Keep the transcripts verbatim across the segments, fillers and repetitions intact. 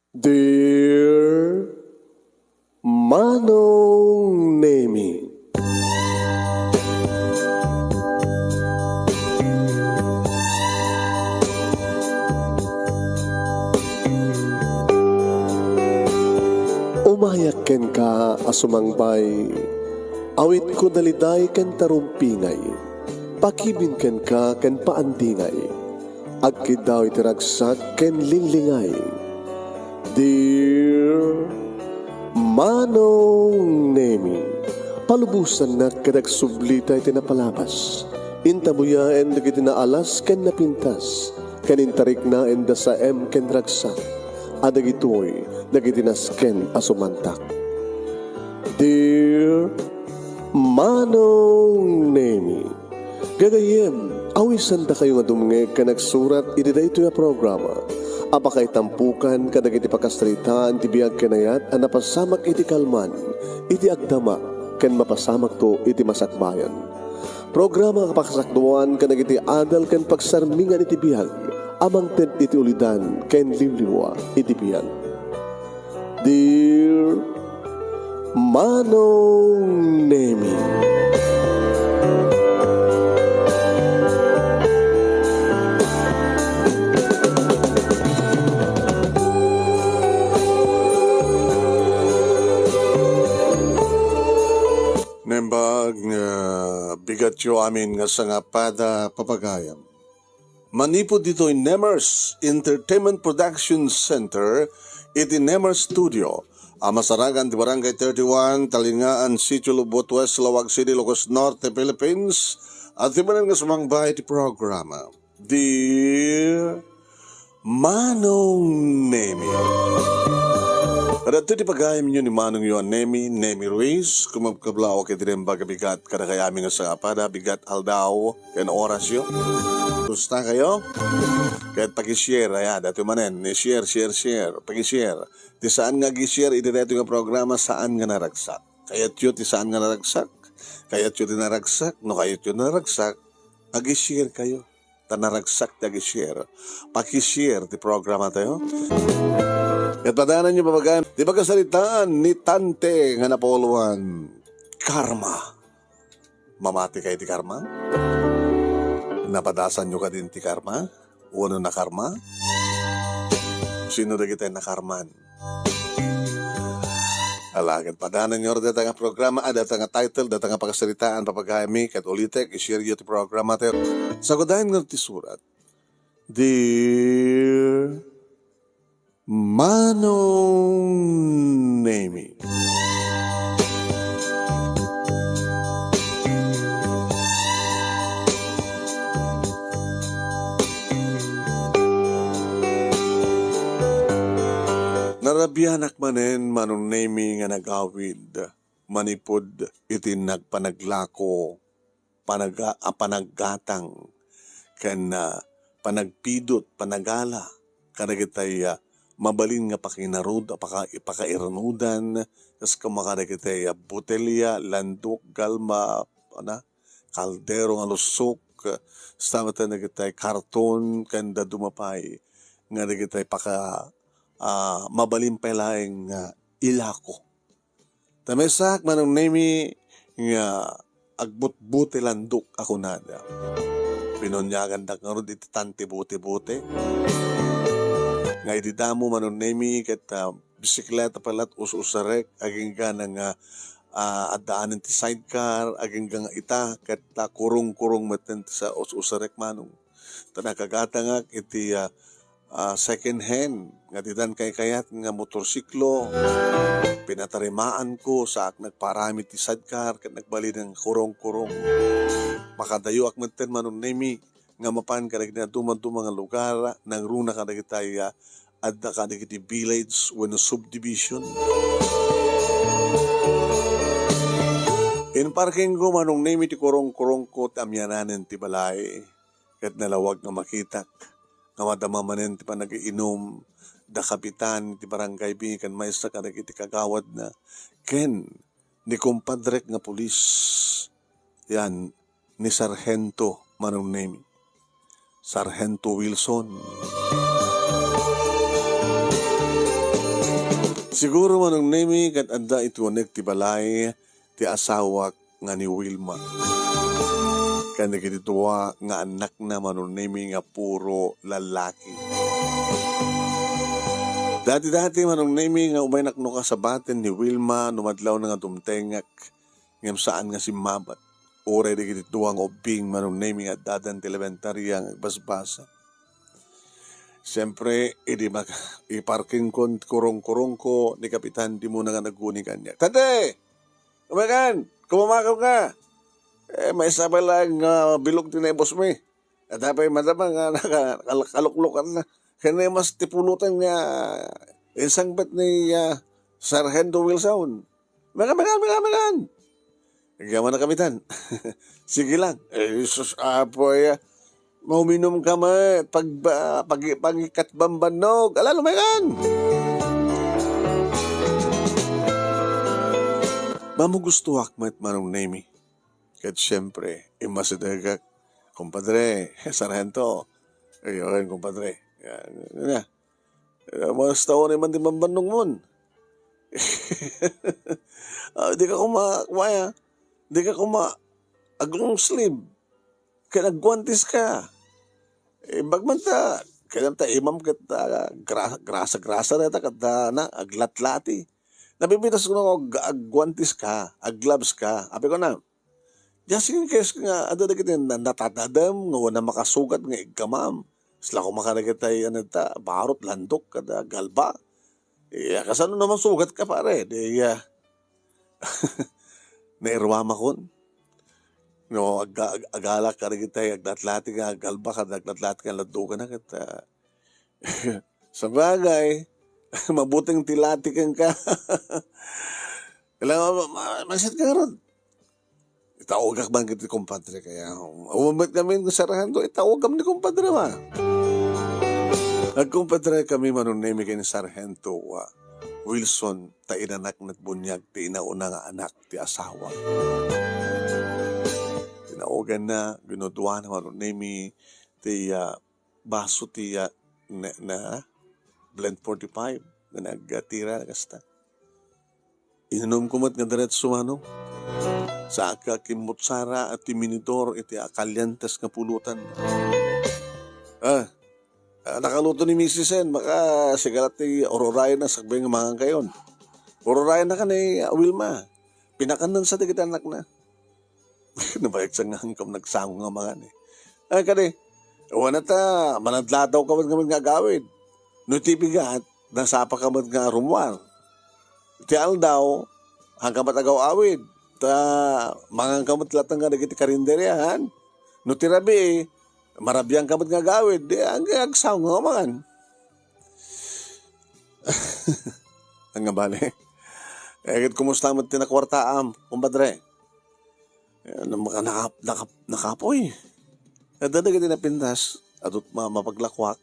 Dear Manong Nemi. Umayak kenka a sumangbay, awitko daliday ken tarumpingay, pakibin kenka ken paandingay. Agkiddaw iti ragsak ken linglingay. Dear Manong Nemi, palubosannak ket agsublita iti napalabas. Intabuyaen dagiti naalas ken napintas, ken intariknaen da saem ken ragsak, a dagitoy dagiti nasken a sumantak. Dear Manong Nemi, gagayyem, awisandakayo nga dumngeg ken agsurat iti daytoy a programa a pakaitampukan kadagiti pakasaritaan ti biag ken ayat a napasamak iti kalman, iti agdama, ken mapasamakto iti masakbayan. Programa a pakasakduan kadagiti adal ken pagsarmingan iti biag a mangted iti ulidan ken liwliwa iti biag. Dear Manong Nemi. Naimbag nga bigatyo amin nga sangapada, papagayam. Manipud ditoy Nemers Entertainment Production Center iti Nemers Studio a masarakan ti Barangay thirty-one, Talingaan, Sitio Lubot West, Laoag City, Ilocos Norte, Philippines. At ti manen nga sumangbay ti programa, Dear Manong Nemi. Kadagitoy ti pagayamyo ni Manongyo a Nemi, Nemi Ruiz, kumabkablaw ket dinembag a bigat kadagiti amin nga sangapada, bigat aldaw ken orasyo. Kumusta kayo? Ket paki-share, aya, daytoy manen, i-share, share, share, paki-share. Ti saan nga agi-share iti daytoy nga programa, saan nga naragsak. Kayatyo ti saan nga naragsak? Kayatyo ti naragsak? No kayatyo naragsak, agi-share kayo. Ta naragsak ti agi-share. Paki-share ti programa tayo. Ket padananyo, papagayam, ti pakasaritaan ni Tante nga napauluan, Karma. Mamati kayo ti karma? Napadasanyo kadin ti karma? Wenno nakarma? Sino dagiti nakarman? Ala, ket padananyo dayta nga programa, a, dayta nga title, dayta nga pakasaritaan, papagayammi, ket ulitek, i-share yo ti programa tayo. Sagudayen nga ti surat. Dear Manong Nemi. Narabianak manen, Manong Nemi, nga nagawid manipud iti nagpanaglako, panaga-, a panaggatang, ken, ah, panagpidut, panagala kadagitay, ah, mabalin nga pakinarud-, a paka-, pakairnudan, kas koma kadagitay, ah, botelya, landok, galma, ana, kaldero nga lussok, kasta met dagitay karton, ken dadduma pay nga dagitay paka-, ah, mabalin pay laeng nga ilako. Ta maysaak, Manong Nemi, nga agbutbute landok a kunada. Binuniagandak ngarud iti tante butebute. Nga idi damo, Manong Nemi, ket, ah, bisikleta pay laeng us-usarek, agingga nga, ah, addaanen ti sidecar, agingga nga ita, ket, ah, kurong-kurong metten ti sa-, us-usarek, Manong. Ta nakagatangak iti, ah, ah, second hand nga didan kaykayat nga motorsiklo. Pinatarimaanko, saak nagparamid ti sidecar ket nagbalin nga kurong-kurong. Makadayoak metten, Manong Nemi, nga mapan kadagiti dumaduma nga lugar, nangruna kadagitay, ah, adda kadagiti village wenno subdivision. Inparkingko, Manong Nemi, ti kurong-kurongko ti amiananen ti balay. Ket nalawag nga makitak nga madama manen ti panag-iinum da kapitan ti barangay mi ken maysa kadagiti kagawadna ken ni kumpadrek nga pulis, yan, ni Sarhento Manong Nemi. Sarhento Wilson. Siguro, Manong Nemi, ket adda itunek ti balay ti asawak nga ni Wilma. Ken dagiti dua nga annakna, Manong Nemi, nga puro lallaki. Dati-dati, Manong Nemi, nga umaynak no kasabaten ni Wilma no madlawna nga dumtengak, ngem saan nga simmabat. Uray dagiti dua nga ubbing, Manong Nemi, nga addadan ti elementaria nga agbasbasa. Siempre, idi mag-, iparkingkon ti kurong-kurongko ni Kapitan, dimuna nga naguni kaniak. "Tante! Umaykan! Kumamakaw ka! Eh, maisabay lang nga bilog ti naibusmi. Adda pay madama nga naka-, kal-, kaluklukan na. Kani mas ti pulutan nga insangpet ni, ah, Sargento Wilson. Mekan, mekan, mekan, mekan!" Agyaman na, Kapitan. "Sige lang." "Eh, sus, apo, aya. Mauminum ka met, pag-, pag-, pagikatbambannog. Ala, lumayan!" Mamugustuak met, Manong Nemi. Ket siempre, immasidegak, "Kumpadre, Sargento." "Ayun, kumpadre." Yan, yan na. "Eh, mas taon man di mambannong mon." "Ah, di ka kuma-, kumaya. Di ka kuma-, ag-long sleeve. Kaya nagguantes ka. Eh, bagman ta, kaya ta imam ket, ah, gra-, grasa-grasa na ta, ket, ah, na, aglatlati. Nabibitas ko nga ag-, agguantes ka, ag-gloves ka." Apay ko na, "Diay sige, kes nga, adu dagiti na-, natatadem, nga wala makasugat nga igkamam. Sla ko makadagitay, ano ta, barot, landok, kada galba. Iya, kasano naman sugat ka, pare?" Di, iya. Nairuamakon. No, ag-, ag-, agalak kadagitay, aglatlati nga galba, kada aglatlati nga laddugan na, ket, ah, sabagay, mabuting ti lati kenka. Kailangan ma-, ma-, maset ka ngarud. Itawagak man iti kumpadre kaya. Umabot kami ni Sargento, itawagam ni kumpadre ma. Nagkumpadre kami, Manong Nemi, ken ni Sargento, ah, Wilson, ta inanak met buniag ti inauna nga anak ti asawa. Tinawagan na, ginuduana, Manong Nemi, ti, ah, baso ti, ah, na, na Blend forty-five nga nagtira na kasta. Inumko met nga diretso, Manong. Saka kimmutsara a timinidor iti akaliantes nga pulutan. Ah, ah, nakaluto ni Misisen, baka sigala ti ururay na sakbay nga mangan kayon. Ururay na ka ni Wilma. Pinakanan sa dagiti anak na. Nabayag sa nga, hankam nagsango nga mangan, eh. Ay, kadi, wana ta, manadladaw ka met ngamin nga agawid. No ti bigat, nasapa ka met nga rummuar. Ti aldaw, hankam met agaw-awid. Ta, mangan ka met latta nga dagiti karinderya, han? No ti rabii, marabian ka met nga agawid. Di, ag-, agsango nga mangan. Ania bale. Eh, ket kumusta met ti nakuartaam, kumpadre? Eh, ano, maka-, naka-, naka-, nakapoy. Adda dagiti napintas, adut ma-, mapaglakuak.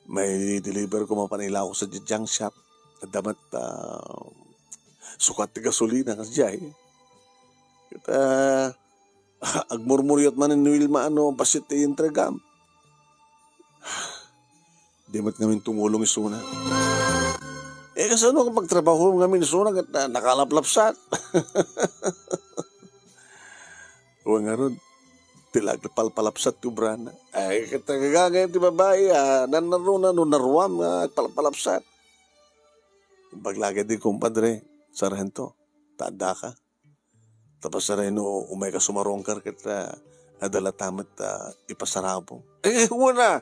Mai-deliver ko mapan ilako sa junk shop. Adda met, ah, sukat ti gasolina, kasdiay. Ket, ah, agmurmuriot manen ni Wilma, ano, bassit ti intregam. Di met ngamin tumulong isuna. Eh, kasano nga pagtrabaho ngamin isuna ket, ah, nakalaplapsat? Wen ngarud, ti la-, palpalapsat ti obrana. Ay, ket agagagayam ti babai, ah, nanaruna no naruam nga agpalpalapsat. Imbag lagi di, kumpadre, Sargento, ta addaka. Tapos aray no, umay ka sumarungkar ket, ah, adda latta met, ah, ipasarabong. Eh, wen a.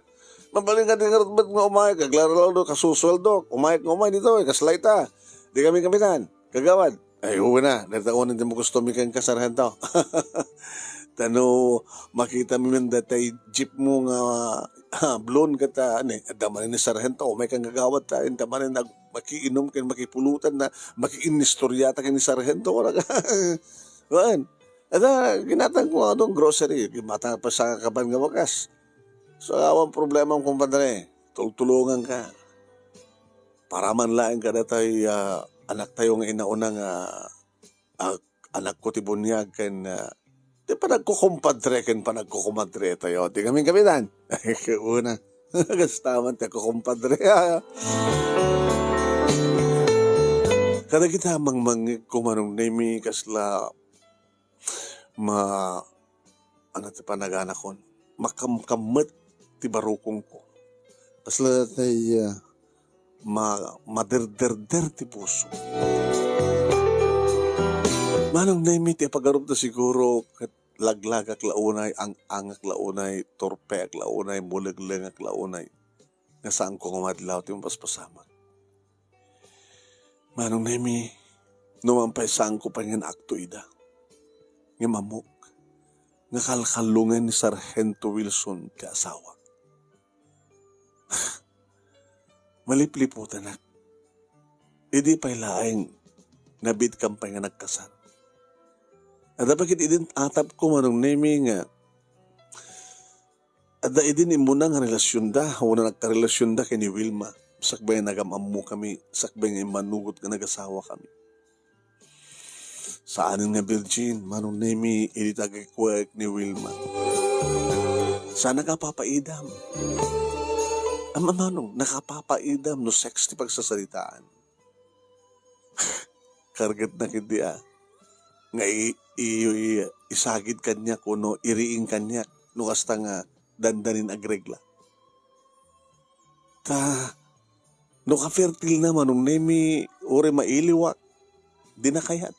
Mabalin nga di ngarud met nga umay, aglarulo, kasusueldok. Umay nga umay ditoy, kasla ita. Di kami, Kapitan, Kagawad. Ay, wen a. Dayta unen ti magustomi kenka, Sargento. Ta no, makitami man daytay jeep mo nga, ah, balloon ket, ah, ni, adda manen ni Sargento, umay kan Kagawad ta, inta manen nag-, makiinom ken makipulutan na, makiinistorya ta ken ni Sargento, wala ka. Wen. Ada, ginatang ko nga adun grocery, ginatang pa sa kaban nga wagas. So, awan problema, kumpadre. Tultulongan ka. Para man laeng kadatayo, ah, anak tayo nga inauna nga, ah, anak ko ti buniag ken, ah, ti panagkukumpadre ken panagkukumadre tayo. Di kami, Kapitan. Una. Kasta man ti kukumpadre. Kadagiti mangmangngegko, Manong Nemi, kasla ma-, ano ti panaganakon? Makamkammet ti barukongko. Kasla tay, ah, ma-, maderderder ti puso. Manong Nemi, ti ipagarupda siguro ket laglagak la unay, ang-angak la unay, torpeak la unay, mulenglengak la unay, nga saanko nga madlaw ti mapaspasamak. Manong Nemi, no man pay saanko pay nga naakto ida, ngem ammok nga kalkallongen ni Sargento Wilson ti asawak. Malipliputanak. Idi pay laeng, nabiitkam pay nga nagkasar. Adda pay ket idin atapko, Manong Nemi, nga adda idin immuna nga relasionda, wenno nagkarelasionda ken ni Wilma. Sakbay nga nagam-ammokami, sakbay nga immanugot nga nagasawakami. Saanen nga virgin, Manong Nemi, idi ti agikuek ni Wilma. Saanak a papaidam. Am-, Manong, nakapapaidam no sex ti pagsasaritaan. Kargetna ketdi a, nga i-, i-, i-, isagid kaniak wenno iriing kaniak no kasta nga dandanin agregla. Ta, no ka-fertile na, Manong Nemi, uray mailiwak, di na kayat.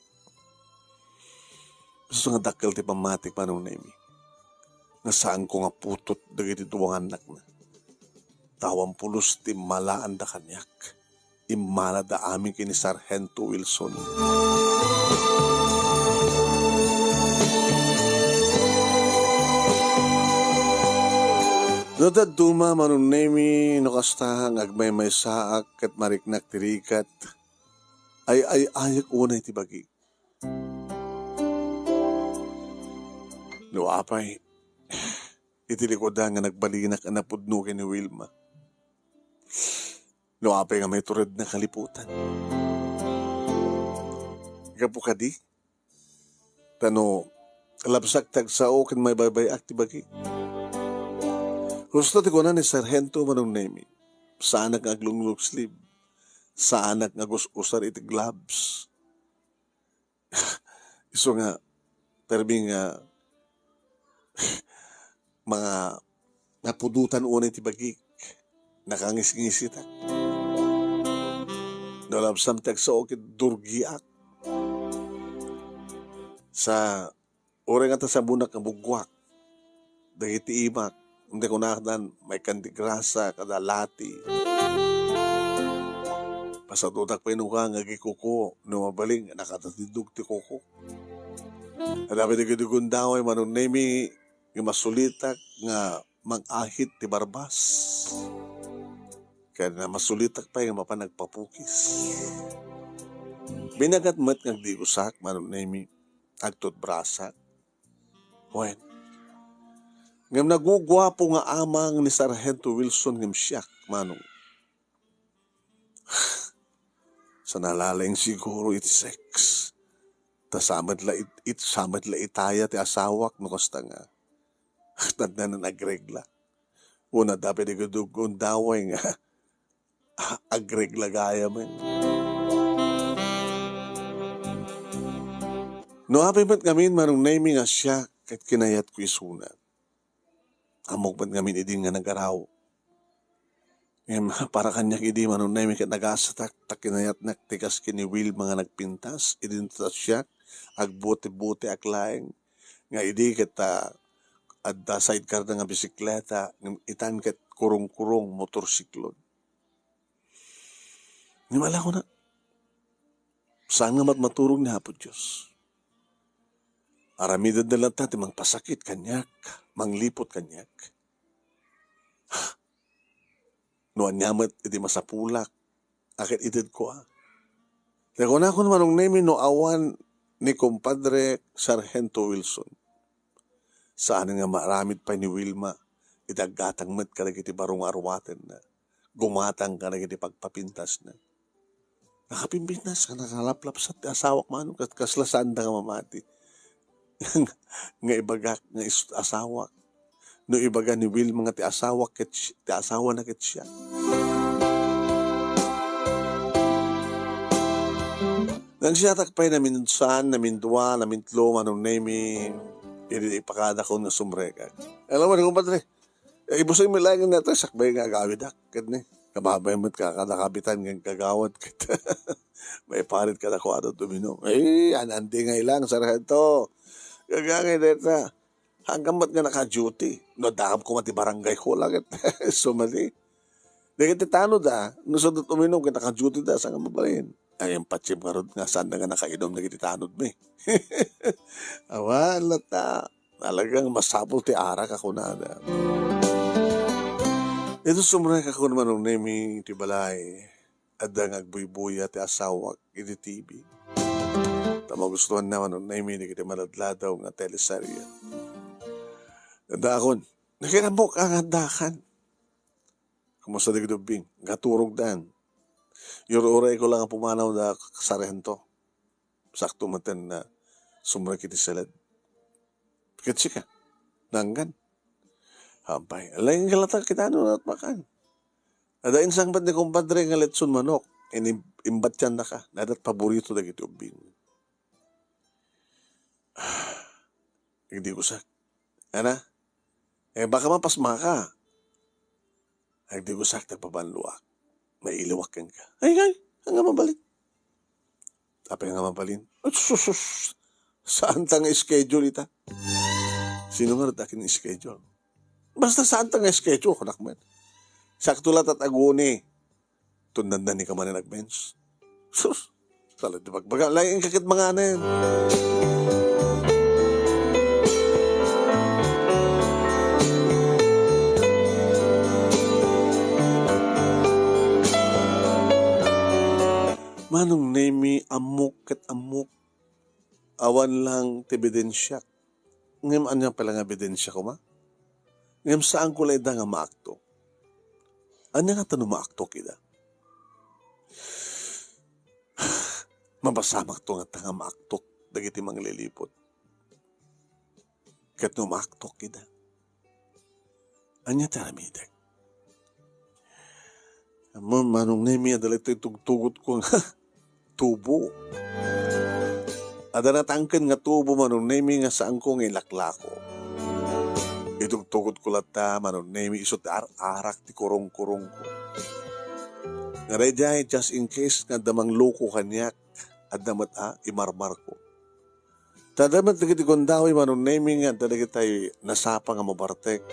Isu nga dakkel ti pammatik, Manong Nemi, nga saanko nga putot dagiti duangannakna. Ta awan pulos ti immalaanda kaniak. Immalada amin ken ni Sargento Wilson. No dadduma, Manong Nemi, no kasta nga agmaymaysaak ket mariknak ti rigat, ay-ay-ayek unay ti bagik. No apay, iti likudan nga nagbalinak a napudno ken ni Wilma. No apay nga maituredna kaliputan. Gapu kadi, ta no labsak ti agsao ken maibaybay-ak ti bagik. Husto ti kuna ni Sargento Manong Nemi, saanak nga aglunglug sleeve, saanak nga gus-usar iti gloves. Isu nga, permi nga, mga napudotan unay ti bagik, nakangisngisitak. No labsam ti agsao ket durgiak. Sa uray nga ta sabunak nga bugguak, dagiti imak, inta kunadan, maikan ti grasa, kada lati. Pasadutak pay no ka nga agikuko, no mabalin, nakatatiddog ti kuko. Adda pay dagiti gundaway, Manong Nemi, nga masulitak nga mag-ahit ti barbas. Ken masulitak pay nga mapan agpapukis. Binagat met nga agdigosak, Manong Nemi, agtutbrasak. Wen, ngem naguguapo nga amang ni Sargento Wilson ngem siak, Manong. Sa nalaing siguro iti sex. Ta sa met la it-, it-, sa met la itaya ti asawak no kasta nga. Tadnanan agregla. Una, dapat igudugundaway nga agregla gayam. No apay met ngamin, Manong Nemi, nga siak ket kinayatko isuna. Ammok met ngamin idi nga nagaraw. Ngem para kaniak idi, Manong Nemi, ket nagasatak, ta kinayatnak ti kas ken ni Wilma nga nagpintas, idinto ta siak, agbote-boteak laeng. Nga idi ket, ah, adda sidecar-na nga bisikleta, ngem itan ket kurungkurung motorsiklon. Ngem ala, kuna, saan nga matmaturog ni Apo Dios. Aramidenda latta ti mangpasakit kaniak, mangliput kaniak. No ania met iti masapulak, a ket itedko a. Ta kunakon, Manong Nemi, no awan ni Kumpadre Sargento Wilson, saan nga maaramid pay ni Wilma iti aggatang met kadagiti baro nga arwatenna, gumatang kadagiti pagpapintasna. Nakapimpintas ken nakalaplapsat ti asawak, Manong, ket kasla saanda nga mamati. Nga ibagak nga is-, asawak. No ibaga ni Wilma nga ti asawak ket si-, ti asawana ket siak. Nagsiatak pay naminsan, namindua, namintlo, Manong Nemi, idi ipakadakon nga sumrekak. Alam mo, kumpadre, eh, ibusay mi laeng nga sakbay nga agawidak, ket ni, kababay met ka, kada kapitan nga kagawad, ket maiparit kadakuada uminom. Eh, an-, andi nga ilang, sarhento. Gagangay deta. Hanggang met nga naka-duty. No, dakam koma ti barangay ko lang, ket sumali. Dagiti tanod, a, no, sadot uminom, ket naka-duty da, saan nga mabalin? Ay, ang patsim ngarud nga, saan nga nakainom dagiti tanod mi? Awan, lata. Talagang masapul ti arak a kunada. Ito sumrek a kun Manong Nemi ti balay. Adda nga agbuybuya ti asawak iti T V. Ta magustuanna Manong Nemi dagiti maladladaw nga teleserye. Adda a kun, "Nakirammok a nga addakan." Kumusta dagiti ubbing? Gaturogdan. Yur-urayko lang a pumanawda, sarhento. Sakto met nga sumrek iti seled. Ket sika, nanggan. Apay, laeng ka latta, kitano, natmakan. Adda insangpet ni kumpadre nga litson manok. Ini-, imbattiannaka. Nadat paborito dagiti ubbing. Agdigusak. Ana? Eh, baka mapasmaka. Agdigusak, nagpabanluak. Mailiwak kenka. Ay, ay, anga mabalin? Apay nga mabalin? Sus, sus, sus. Saan ta nga schedule ita? Sino nga radakin schedule? Basta saan ta nga schedule, kunak met. Sakto la tat aguni. Tundan na ni ka manen agmens. Sus! Sala ti bagbaga. Laeng ka ket manganen. Manong Nemi, ammok ket ammok. Awan lang ti ebidensiak. Ngem ania pay la nga ebidensia koma? Ngem saanko la ida nga maakto. Ania nga ta no maakto ida? Mapasamakto nga ta nga maakto dagiti mangliliput. Ket no maakto ida, ania ti aramidek? Ammom, Manong Nemi, adda daytoy tugtugotko nga tubo. Adda natangken nga tubo, Manong Nemi, nga saanko nga ilaklako. Itugtugotko latta, Manong Nemi, isu ti ar-arak ti kurungkurungko. Nga daydiay, just in case nga adda mangloko kaniak, adda met a imarmarko. Ta adda met dagiti gundaway, Manong Nemi, nga adda dagitay nasapa nga mabartek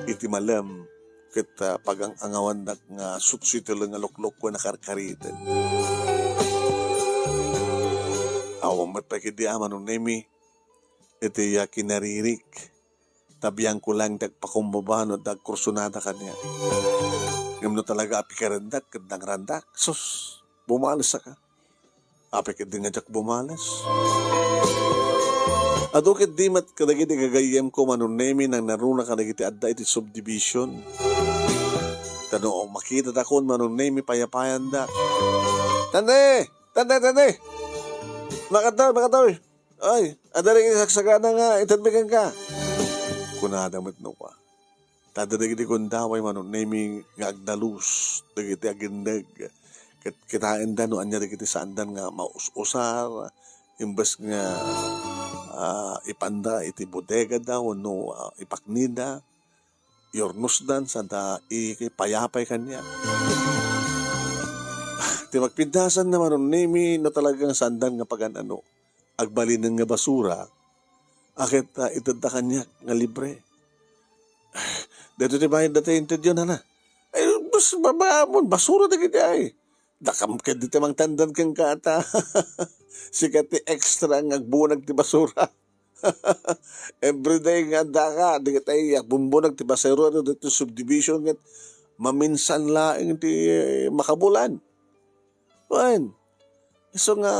iti malem ket, ah, pagang-angawandak nga sutsutelen nga luklukko a nakarkariten. Awan met pay ketdi a, Manong Nemi, iti, ah, kinaririk. Tabiangko lang ti agpakumbaba no adda agkursunada kaniak. Ngem no talaga a pikarendak ket nangrandak, sus, bumalesaka. Apay ketdi nga diak bumales? Adu ketdi met kadagiti gagayyemko, Manong Nemi, nangnaruna kadagiti adda iti subdivision. Ta no makitadakon, Manong Nemi, payapayandak. Tande! Tande, tande! Makataw, makataw! Ay, adda dagiti saksakana nga itedmi kenka. Kunada met no kua. Ta adda dagiti gundaway, Manong Nemi, nga agdalus dagiti agindeg. Ket kitaenda no ania dagiti saandan nga maus-usar, imbes nga, ah, ipanda iti bodegada wenno, ah, ipaknida, iurnosdan sanda ipayapay kaniak. Ti magpiddasanna, Manong Nemi, no talaga nga saandan nga pagan-ano, agbalinen nga basura, a ket, ah, itedda kaniak nga libre. Daytoy ti bayad daytoy intedyo, nana. Ay, bas-, babaamon, basura dagiti ay. Dakam ketdi ti mangtandan kenka ta. Sika ti extra nga agbunag ti basura. Everyday nga addaka, dagiti ay agbumbunag ti basura dito subdivision ket maminsan laeng ti, eh, makabulan. Wen, isu nga,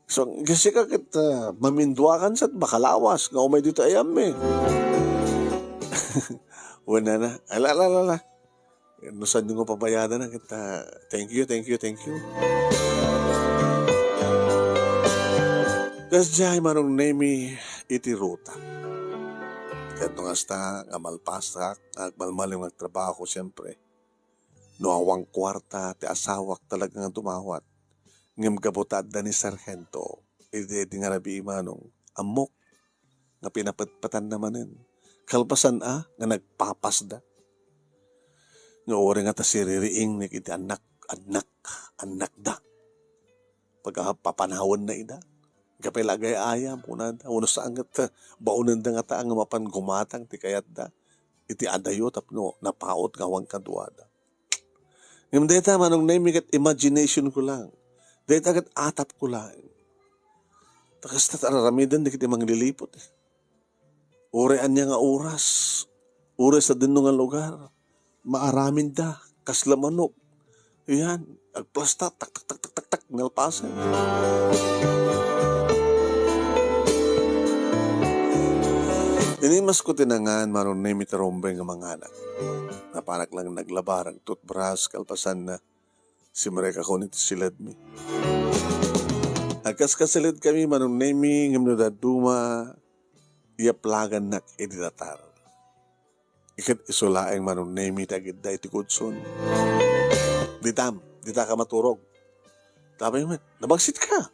isu, sika ket, ah, maminduakan sa makalawas nga umay dito ayam, eh. Wen, nana. Ala, ala, ala, ala. No, saan nga pabayadan na kita? Thank you, thank you, thank you. Kasdiay, Manong Nemi, iti ruta. Ket no kasta nga malpasak, agmalmalim nga agtrabaho, siyempre. No awan kuarta, ti asawak talaga nga dumawat. Ngem gapu ta adda ni Sargento, iti, iti nga rabii, Manong, ammok nga pinapatpatanna manen. Kalpasan a nga nagpapasda. Nga uray nga ta siririingnek iti annak, annak, annakda. Pagpapanawanna ida. Apay la agay-ayam, kunada. Wenno saan ket, baonenda ngata nga mapan gumatang ti kayatda iti adayo tapno napaut nga awan kaduada. Ngem dayta, Manong Nemy, ket imagination ko lang. Dayta ket atap ko lang. Ta kasta ti ar-aramiden dagiti mangliliput, eh. Uray ania nga oras, uray sadino nga lugar, maaramidda, kasla manok. Yan, agplasta, tak, tak, tak, tak, tak, tak, nalpasen. Inimasko ti nangan, Manong Nemy, ti rumbeng nga manganak. Napanak lang naglaba, nagtoothbrush, kalpasanna, simrekak iti siledmi. Agkaskasiledkami, Manong Nemy, ngem no dadduma, iyaplagannak iti datar. Iket isu laeng, Manong Nemy, ti agidda iti kudson. Ditam, ditaka maturog. Tapay met, nabagsitka.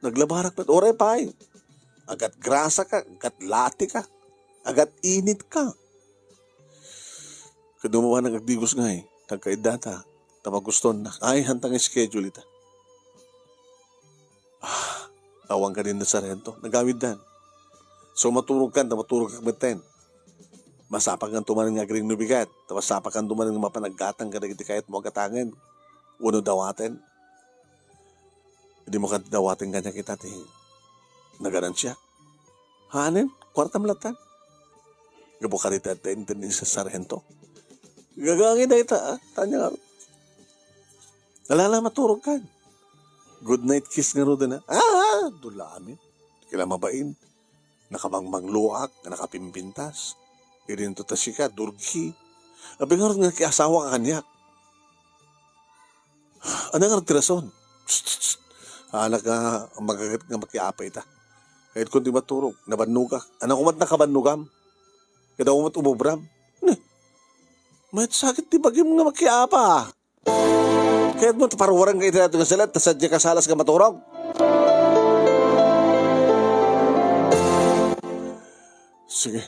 Naglabarak met, uray pay. Agatgrasaka, agatlatika, agatinitka. Ket dumawanak agdigos ngay, tagkaiddata, ta magustoannak. Ay, hantang schedule ita. Ah, awan kadin ni Sargento. Nagawiddan. So, maturogkan, ta maturogak metten. Masapaknganto manen nga agringnubikat. Ta masapaknganto manen nga mapan aggatang kadagiti kayatmo a gatangen. Wenno dawaten. Dimo kadi dawaten kaniak ita ti nagaransiak. Hanen, kuartam latta. Gapu kadi ti adda inted ni Sargento. Gagangay dayta, ah. Tanya nga. Alala, maturogkan. Good night kiss ngaruden, ah. Ah, dula amin. Kila mabain. Nakabangmangluak, nakapimpintas. Idinto ta sika, durgi. Apay ngarud nga nakiasawa ka kaniak? Ania ngarud ti rason? Psst, psst, psst. Anak nga magaget nga makiapa ita. Kayatko ti maturog, nabannogak. Ania koma ti nakabannogam? Kayatko met umubram. Ne, mayat sakit ti bagim nga makiapa. Kayatmo ti paruarem ka iti dato nga salet, ta sadiak a salas nga maturog. Sige.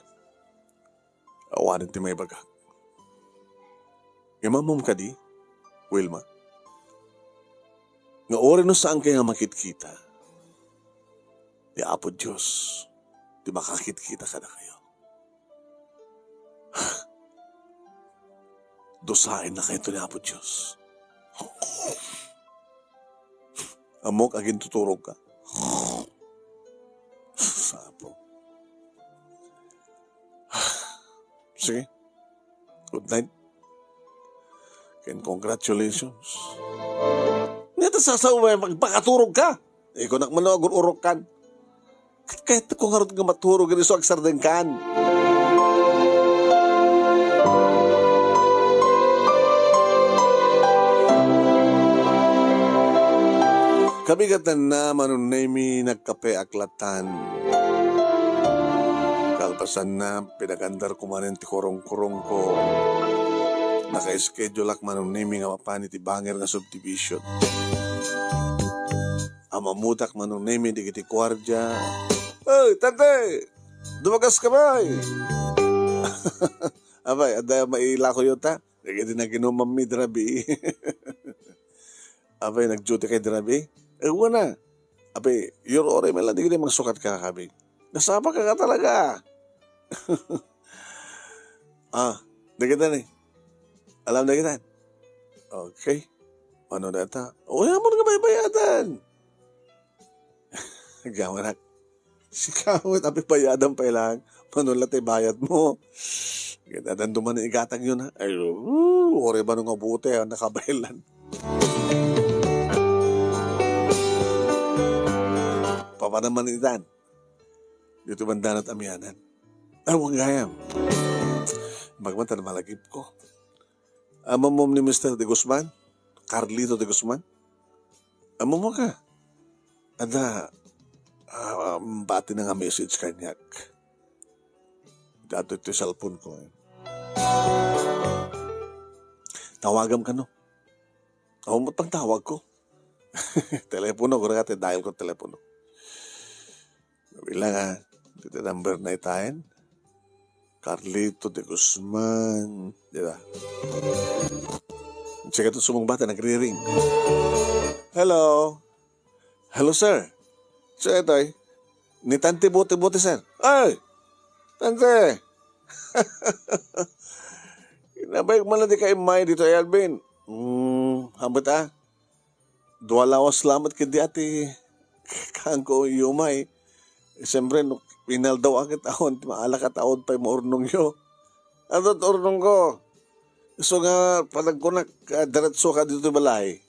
Awanen ti maibagak. Ngem ammom kadi, Wilma, nga uray no saan kayo nga makitkita, ni Apo Dios ti makakitkita kadakayo. Dusaenna kayto ni Apo Dios. Ammok, agintuturog ka. Sapo. Sige. Good night. Ken congratulations. Ngata sasaw, magpakaturog ka. Ikaw nakmano agur-urok kan. Ket kayatko ngarud nga maturog isu agsardengkan. Kabigatanna, Manong Nemy, nagkapeak lattan. Kalpasanna, pinagandarko manen ti kurungkurungko. Naka-scheduleak, Manong Nemy, nga mapan iti bangir nga subdivision. Amammudak, Manong Nemy, dagiti guardia. Oy, tante! Dumagas ka, bay! Apay, adda mailako yu ta? Dagiti naginumam mi idi rabii. Apay, nag-duty ka idi rabii? Wen a. Apay, iyur-uray met lang dagiti mangsukat ka, kabi. Nasapa ka talaga. Ah, dagita ni. Alam dagita. Okay. Ano data? O, amon nga baybayadan. Agyaman ak. Sika met, apay, bayadam pay lang. Mano la ti bayad mo? Ginadan duman ni igatang yun, ha? Ay, uh, ore ba nung abuti, ah, nakabaylan? Papa naman itan. Dito man danat amianan. Ay, wag gayam. Magmatan malagip ko. Amom ni Mister De Guzman? Carlito De Guzman? Amom ka? Ada, ah, bati na nga message kaniak. Dato ito cellphone ko, eh. Tawagam kano. Ako mo pang tawag ko. Telepono, gura ti dial ko telepono. Bilang, ah, dita number na itaen. Carlito de Guzman. Di ba? Sige, ito sumungbat, nagri-ring. Hello. Hello, sir. Sir, ito eh. Ni Tante Bote-Bote, sir. Ay! Tante! Nabayag man lang di ka immay dito, Alvin. Hmm, hambet ah. Dua lawas lamet ketdi a ti kaanko iumay. Siyempre, no, pinaldaw a ket awan ti maala ket awan pay maurnongyo. Adu ti urnongko. Isu nga panagkunak, ah, diretso ka dito balay.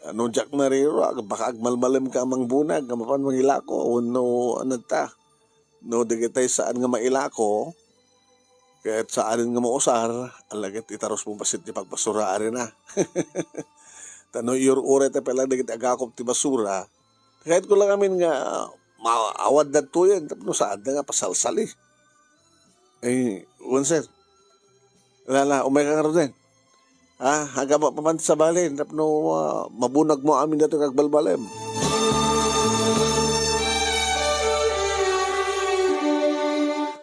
Ano, diak nariro, ag-, baka agmalmalemka a mangbunag, nga mapan mangilako, wenno ano ta. No, dagitay saan nga mailako, ket saanen nga mausar, ala ket itarusmo bassit ti pagbasura, arina. Ta no iyur-uray ta pay lang dagiti agakop ti basura, kayatko lang amin nga ma-, awan dadtoyen tapno saanda nga pasalsali. Ay, wen, sir. Ala, ala, umayka ngaruden. Ah, agama pa man ti sabali, tapno, ah, mabunagmo amin datoy nga agbalbalem.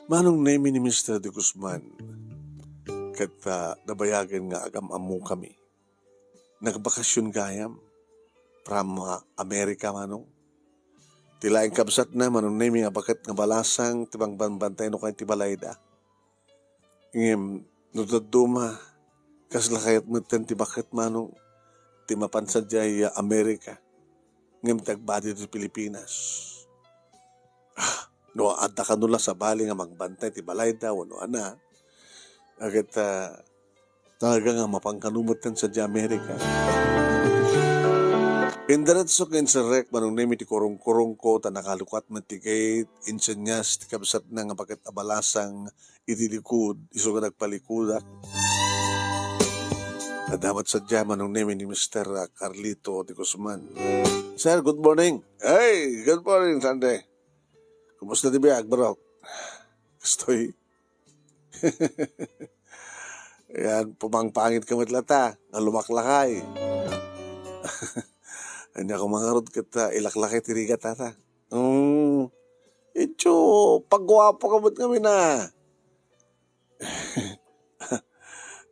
Manong Nemi ni Mister de Guzman, ket, ah, nabayagen nga agam-ammokami. Nagbakasyon gayam from, ah, America, Manong. Ti laeng kabsatna, Manong Nemi, nga baket nga balasang ti pangbantay no kay ti balayda. Ngem, no dadduma, kasla kayat metten ti baket, Manong, ti mapan sadiay America, ngem ti agbati ti Pilipinas. Ah, no, adda kano la sabali nga mangbantay ti balayda wenno ana, ket, ah, talaga nga mapan kano metten sadiay America. Indiretso ket inserrek, Manong Nemi, ti kurong-kurongko, ta nakalukat met ti gate, insenyas ti kabsatna nga baket a balasang iti likud, isu nga nagpalikudak. Adda met sadiay, Manong Nemi, ni Mister Carlito de Guzman. Sir, good morning. Hey, good morning, Tante. Kumusta ti biag, bro? Kastoy. Yan, pumangpangit ka met latta, nga lumaklakay. Ania ko mangarud ket, ah, ilaklakay ti rigat, tata. Hmm. Itsu, pagguapo ka met ngamin, ah.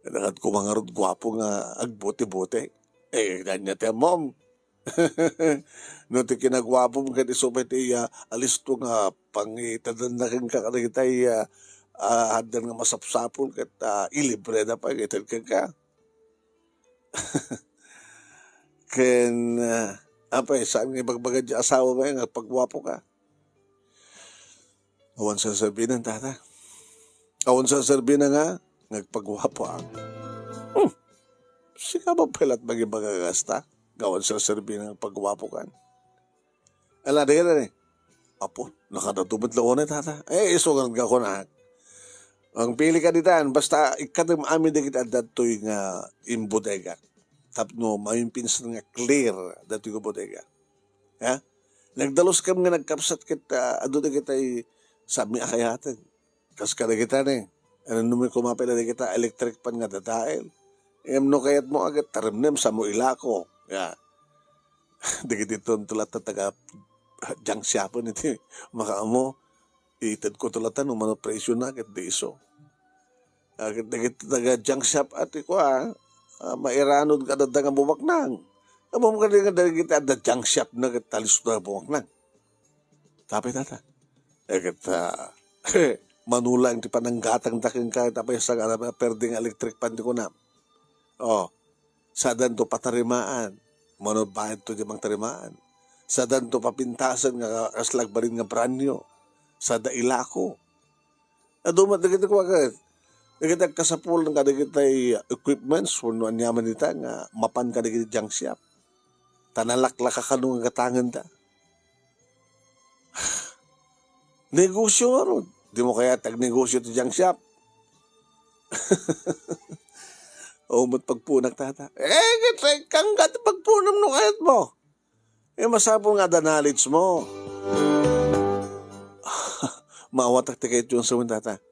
Dakat ko mangarud guapo nga agbote-bote. Eh, ania ti ammom? No ti kinaguapom ket isu pay ti, ah, alisto nga pangitedna kenka kadagitay, ah, ah, addan nga masapsapul ket, ah, ilibreda pay nga ited kenka. Ken, ah, apay, saan nga ibagbaga ti asawa mo nga pagguapo ka? Awan serserbina, tata. Awan serserbina nga, nga agpagguapoak. Hmm. Sika ba pay la ti mangibaga kasta? Nga awan serserbina nga agpagguapo kan. Ala, dagita ni. Apo, nakadatu met la unay, tata. Eh, isu nga kunak. Mangpili ka ditan, basta ikkatem amin dagiti adda ditoy nga imbodega. Tapno maminsan nga clear datoy nga bodega. Ha? Nagdaluskam nga nagkabsat ket, ah, adu dagitay saanmi a kayateg. Kas kadagita ni, ano, no, koma pay la dagita electric fan nga dadael. Ngem no kayatmo a ket taremnem, saanmo ilako. Ya. Dagiti tonto latta taga junk shop-en iti makaammo. Itedko to latta no mano presyo na ket di isu. Ah, ket dagiti taga junk shop a ti kua, ah, mairanod nga adda nga bumaknang. Ammom kadi nga dagiti adda junk shop na ket talisto na bumaknang. Tapay tata. Eh, ket, ah, mano lang ti pananggatangda kenka, tapay sa nga perde nga electric fan ti kunam. Oh, sadanto patarimaan. Mano bayadto ti mangtarimaan. Sadanto papintasen nga kasla agbalin nga brand new. Sada ilako. Adu met dagiti kua ket, dagiti agkasapulan kadagiti equipments wenno aniaman ita nga mapan kadagiti junk shop. Ta nalaklaka kano nga gatangenda. Negosyo ngarud. Dimo kayat agnegosyo ti junk shop? O, met pagpunak, tata. Eh, ket, eh, kangga ti pagpunam no kayatmo. Eh, masapul nga adda knowledge mo. Maawatak ti kayatyo nga sawen, tata.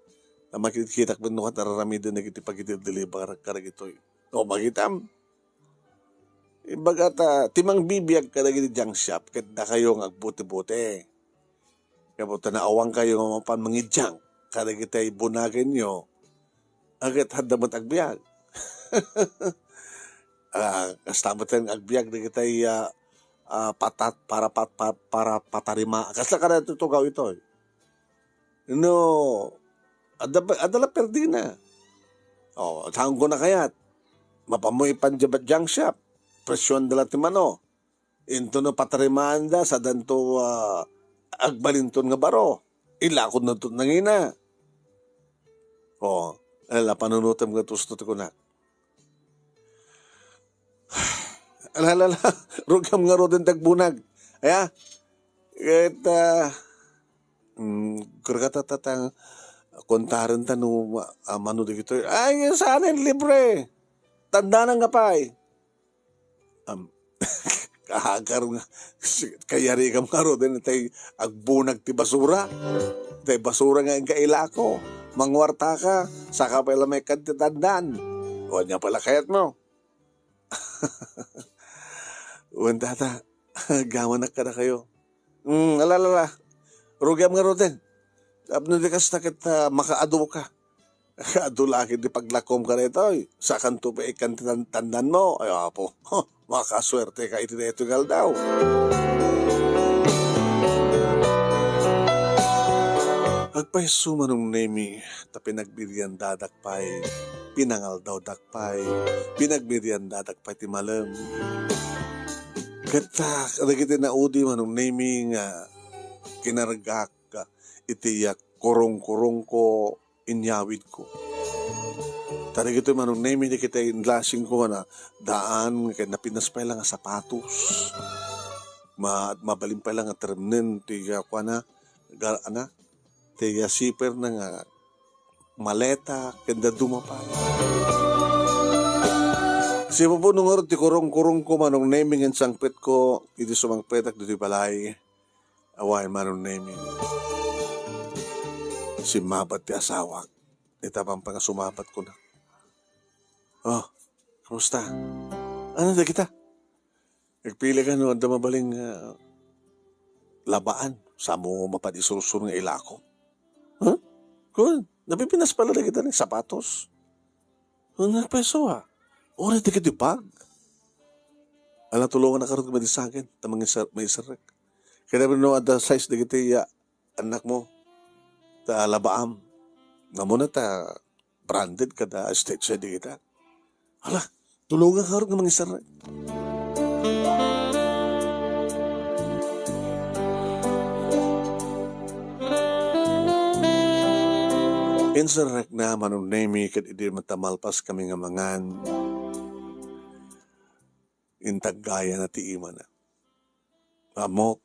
Ta makitkitak met no ket araramiden dagiti pagidildilibar kadagitoy. O, makitam. Ibaga ta, ti mangbibiag kadagiti junk shop, ket dakayo nga agbuti-buti. Kaya po, ta naawankayo nga mapan mangidiang kadagiti bunagenyo, aket hadda met agbiag. Ah, kasta met nga agbiag dagiti, ah, ah, patat-, para pat-, pat-, para patarima. Kasta kada tutugaw itoy. No, adda, adda la perdina. Oh, saan ko na kayat? Mapan mo ipan junk shop. Presyoan da la ti mano. Into no patarima da, sadanto, ah, agbalinton nga baro. Ilakod na to nangina. Oh, ala, panunutem nga tusto ti kunak. Ala, ala, ala. Rugiam ngaruden ti agbunag. Aya? Ket, ah, mm, kurkata tatang, kontaren ta no, ah, mano dagitoy. Ay, saan libre. Tandanan nga pay. Am, kahagar nga, kayarigam ngaruden, tay agbunag ti basura. Tay basura nga inka ilako. Mangwarta ka, saka pay la maikkan ti tandan. O, ania pay la kayatmo? Wen, tata, agyaman kadakayo. Mm, ala, ala, ala. Rugiam ngaruden. Tapno di kasta ket, ah, makaadu ka. Adu la ket ti paglakom kadaytoy. Sakanto pay ikkan ti tan-, tandanmo. Ay, apo. Makasuerte ka iti daytoy nga aldaw. Agpayso, Manong Nemi, ta pinagbibiandadak pay, pinangaldawdak pay, pinagbibiandadak pay ti malem. Ket, ah, kadagiti naudi, Manong Nemi, nga kinargak iti, ah, kurong-kurongko, inyawidko. Ta dagitoy, Manong Nemi, dagiti enlasingko nga nadaan, ket napinas pay la nga sapatos. Ma-, mabalin pay la nga teremnen ti, ah, kuana, ga-, ana, ti, ah, zipper na nga maleta, ken dadduma pay. Sipupuno ngarud ti kurong-kurongko, Manong Nemi, nga insangpetko, idi sumangpetak ditoy balay. Awan, Manong Nemi. Simmabat ti asawak. Ita pay nga summabat kuna. Oh, kamusta? Ano dagita? Agpili ka no adda mabalin nga labaan. Saan mo mapan isursur nga ilako? Huh? Kun, napipinas pala dagita ni sapatos. Ang nagpayso, ah. Uray dagiti bag. Ala, tulongan na karot madisagan. Ta mangisar-, maiserrek. Kaya no adda size dagiti, ah, anak mo. Ta labaam. Namuna ta branded kada state size dagita. Ala, tulongan karot nga mangisarrek. Inserrek na, Manong Nemi, ket idi met ta malpas kami nga mangan, intaggayana ti imana. Ammok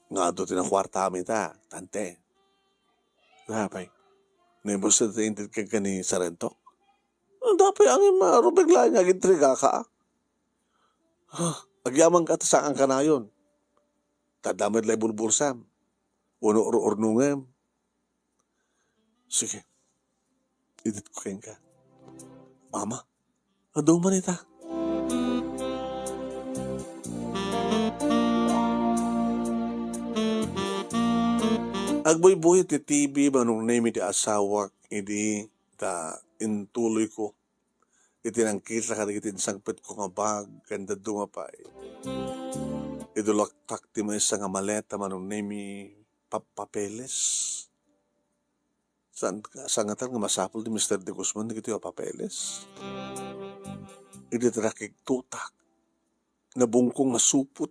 nga adu ti nakuartami ta, tante. Apay, naibus ti inted kenka ni Sarento? Dapay angin, ma, rubek laeng nga agintrigaka. Ah, agyamanka ta saan kanayon. Ta adda met la ibulbursam. Wenno ur-urnongem. Sige. Itedko kenka. Mama, adu man ita. Agbuybuy ti T V, Manong Nemi, ti asawak idi ta intuloyko iti nangkita kadagiti insangpetko nga bag ken dadduma pay. Idulaktak ti maysa nga maleta, Manong Nemi, papapeles. Saan, saan ngatan nga masapul ni Mister De Guzman dagitoy a papeles? Idi ta nakigtutak, nabungkong nga supot,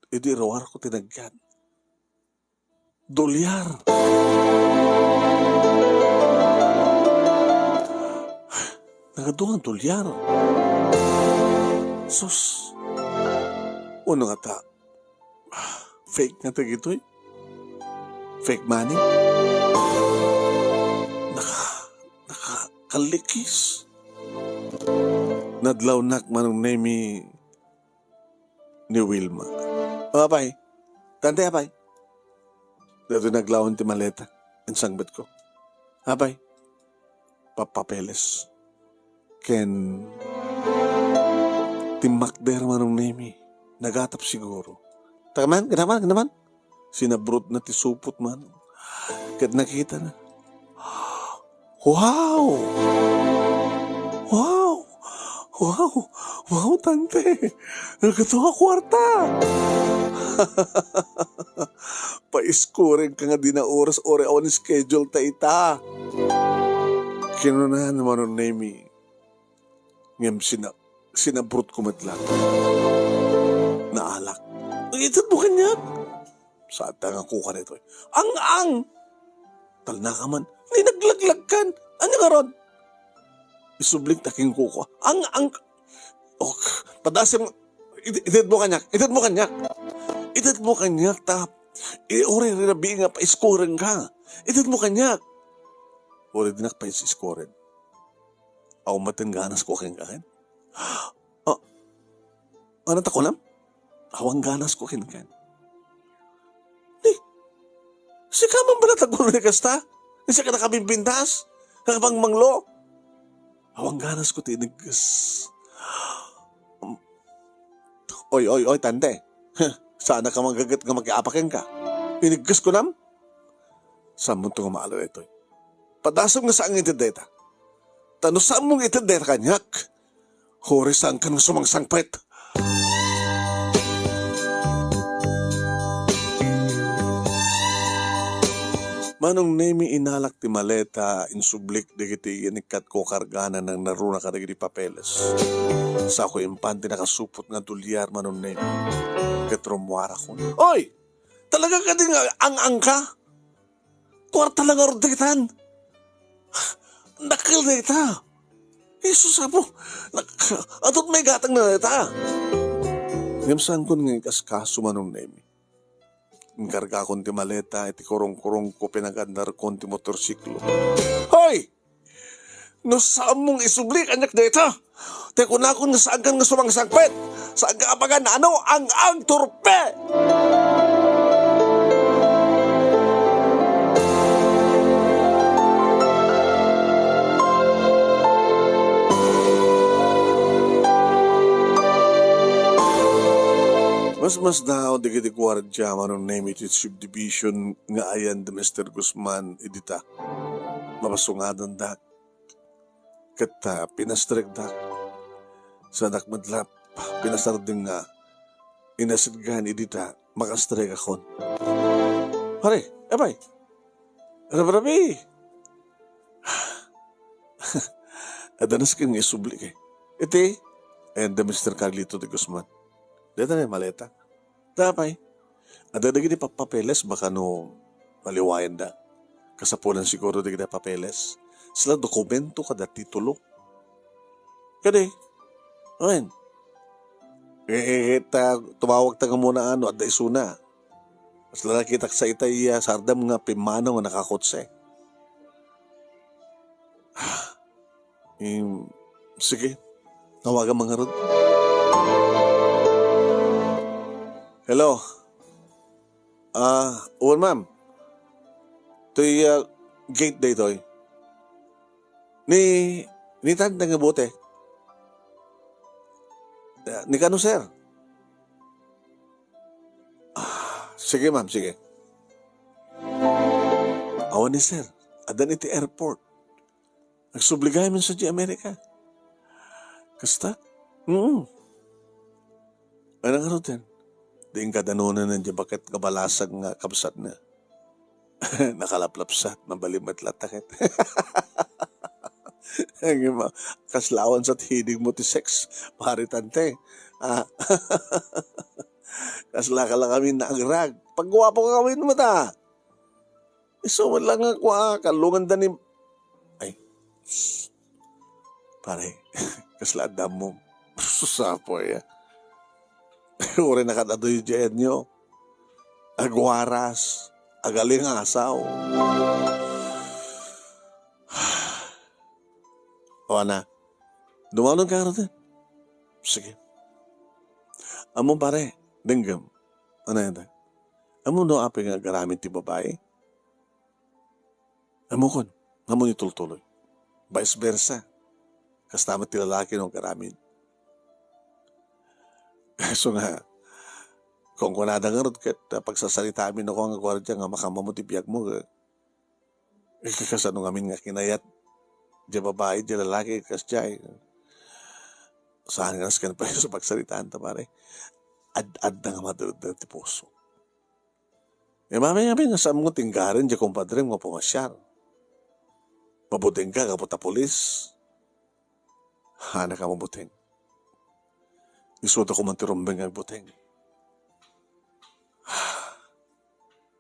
idi ruarko ti nagyan. Dolyar. Nagadu nga dolyar. Sus. Uno nga ta, fake nga dagitoy. Fake money. Naka-, nakakallikis. Nadlawnak, Manong Nemi, ni Wilma. O, apay. Tante, apay. Daytoy naglawan ti maleta. Insangpetko. Apay. Papapeles. Ken Timmakder, Manong Nemi. Nagatap siguro. Tama, ganaman, ganaman. Sinabrutna ti supot, Manong. Ket nakitana. Wow! Wow! Wow! Wow, tante! Nagkadua a kuarta! Paiskurenka nga dina oras, uray awan schedule ta ita. Kinuna ni Manong Nemi. Ngem sina-, sinabrutko met laeng. Naalak. Itedmo kaniak. Saan ta nga kuka daytoy? Ang-ang! Talnaka man. Ni naglaglag kan. Ania ngarud? Isublik ta ken kuka. Ang-ang! Oh, padasem. It-, itedmo kaniak. Itedmo kaniak. Itedmo kaniak ta. I-, uray rabii nga paiskurenka. Itedmo kaniak. Uray dinak paiskuren. Awan met ganasko kenka ken. Ah, ania ta kunam? Awan ganasko kenka. Ni, sika man bala ti aguray kasta? Ni sika nakabimbintas? Nakabangmanglo? Awan ganasko ti inigges. Um, oy, oy, oy, tante. Saanka manggaget nga makiapa kenka. Inigges kunam? Saanmonto nga maala daytoy? Padasem nga saan nga ited dayta. Ta no saanmo nga ited dayta kaniak, uray saankan nga sumangsangpet. Manong Nemi, inalak ti maleta, insublik dagiti iyanikkatko a kargana, nangnaruna kadagiti papeles. Saanko impan ti nakasupot nga dolyar, Manong Nemi. Ket rummuarakon. Oy! Talaga kadi nga ang-angka? Kuarta la ngarud daytan. Dakkel dayta. Jesus, Apo. Nak-, adu met gatangna dayta. Ngem saankon nga ikaskaso, Manong Nemi. Inkargakon ti maleta iti kurungkurungko, pinagandarkon ti motorsiklo. Hoy! No saanmo nga isubli kaniak dayta, tay kunakon nga saankan nga sumangsangpet, saanka a pagan-ano, ang-ang, turpe! Masmasdaaw dagiti guardia, Manong Nemi, ti subdivision nga ayan da Mister Guzman idi ta. Mapasungadandak. Ket, ah, pinastrekdak. Saanak met la pinasardeng nga inasidgan idi ta makastrekakon. Pare, apay. Rabrabi. Adda nasken nga isubli kay. Iti, and the Mister Carlito de Guzman. Deta na maleta. Apay, adda dagiti papeles, baka no maliwayanda. Kasapulan siguro dagiti papeles. Sila dokumento kada titulo. Kadi, amen. Eh, eh, ta, tumawag ta nga muna, ano, adda isuna. Kasla nakitak sa itay, ah, sardam nga pimmanaw nga nakakotse. Em, sige, tawagan man ngarud. Hello. Ah, wen, ma'am. Toy, ah, gate daytoy. Ni, ni tanda nga bote. Ah, ni kano, sir? Ah, sige, ma'am, sige. Awan ni sir. Addan iti airport. Nagsubli gayam sa di Amerika. Kasta? Mm. Ano nga ruten? Di nga danonan di baket nga balasag nga kabsat na. Nakalaplapsat, mabalin met latta ket. Ang ima-, kaslawan sa hilig mo ti sex, pare tante. Ah. Kasla ka lang kami naagrag. Pagguwapo ka kami mo ta. Isu man lang nga kua, kalungan da ni, ay, pare, kasla adda mo. Susapoy, ah. Uri na kadadoy diyan nyo. Agwaras, agaling asaw. O, ana, dumanon ka rito. Sige. Amo, pare, denggem. Ano yan, tay? Amo no apay nga agaramid ti babae? Amo kon, nga mo ni tultuloy. Vice versa. Kasta met ti lalaki no agaramid. So nga, kunkunada ngarud ket, ah, pagsasaritaami no nga guardia nga makamammo ti biagmo, eh, kasano ngamin nga kinayat diay babai, diay lalaki, kasdiay. Saan nga nasken pay sa pagsaritaan ta, pare? Ad-adda nga madrudrud ti puso. Imami-, amin nga saan mo tinggarin diay kumpadrem nga pumasiar. Mabuteng ka, gapu ta pulis. Hana ka mabuteng. Isuda ko man ti rumbeng nga agbuteng.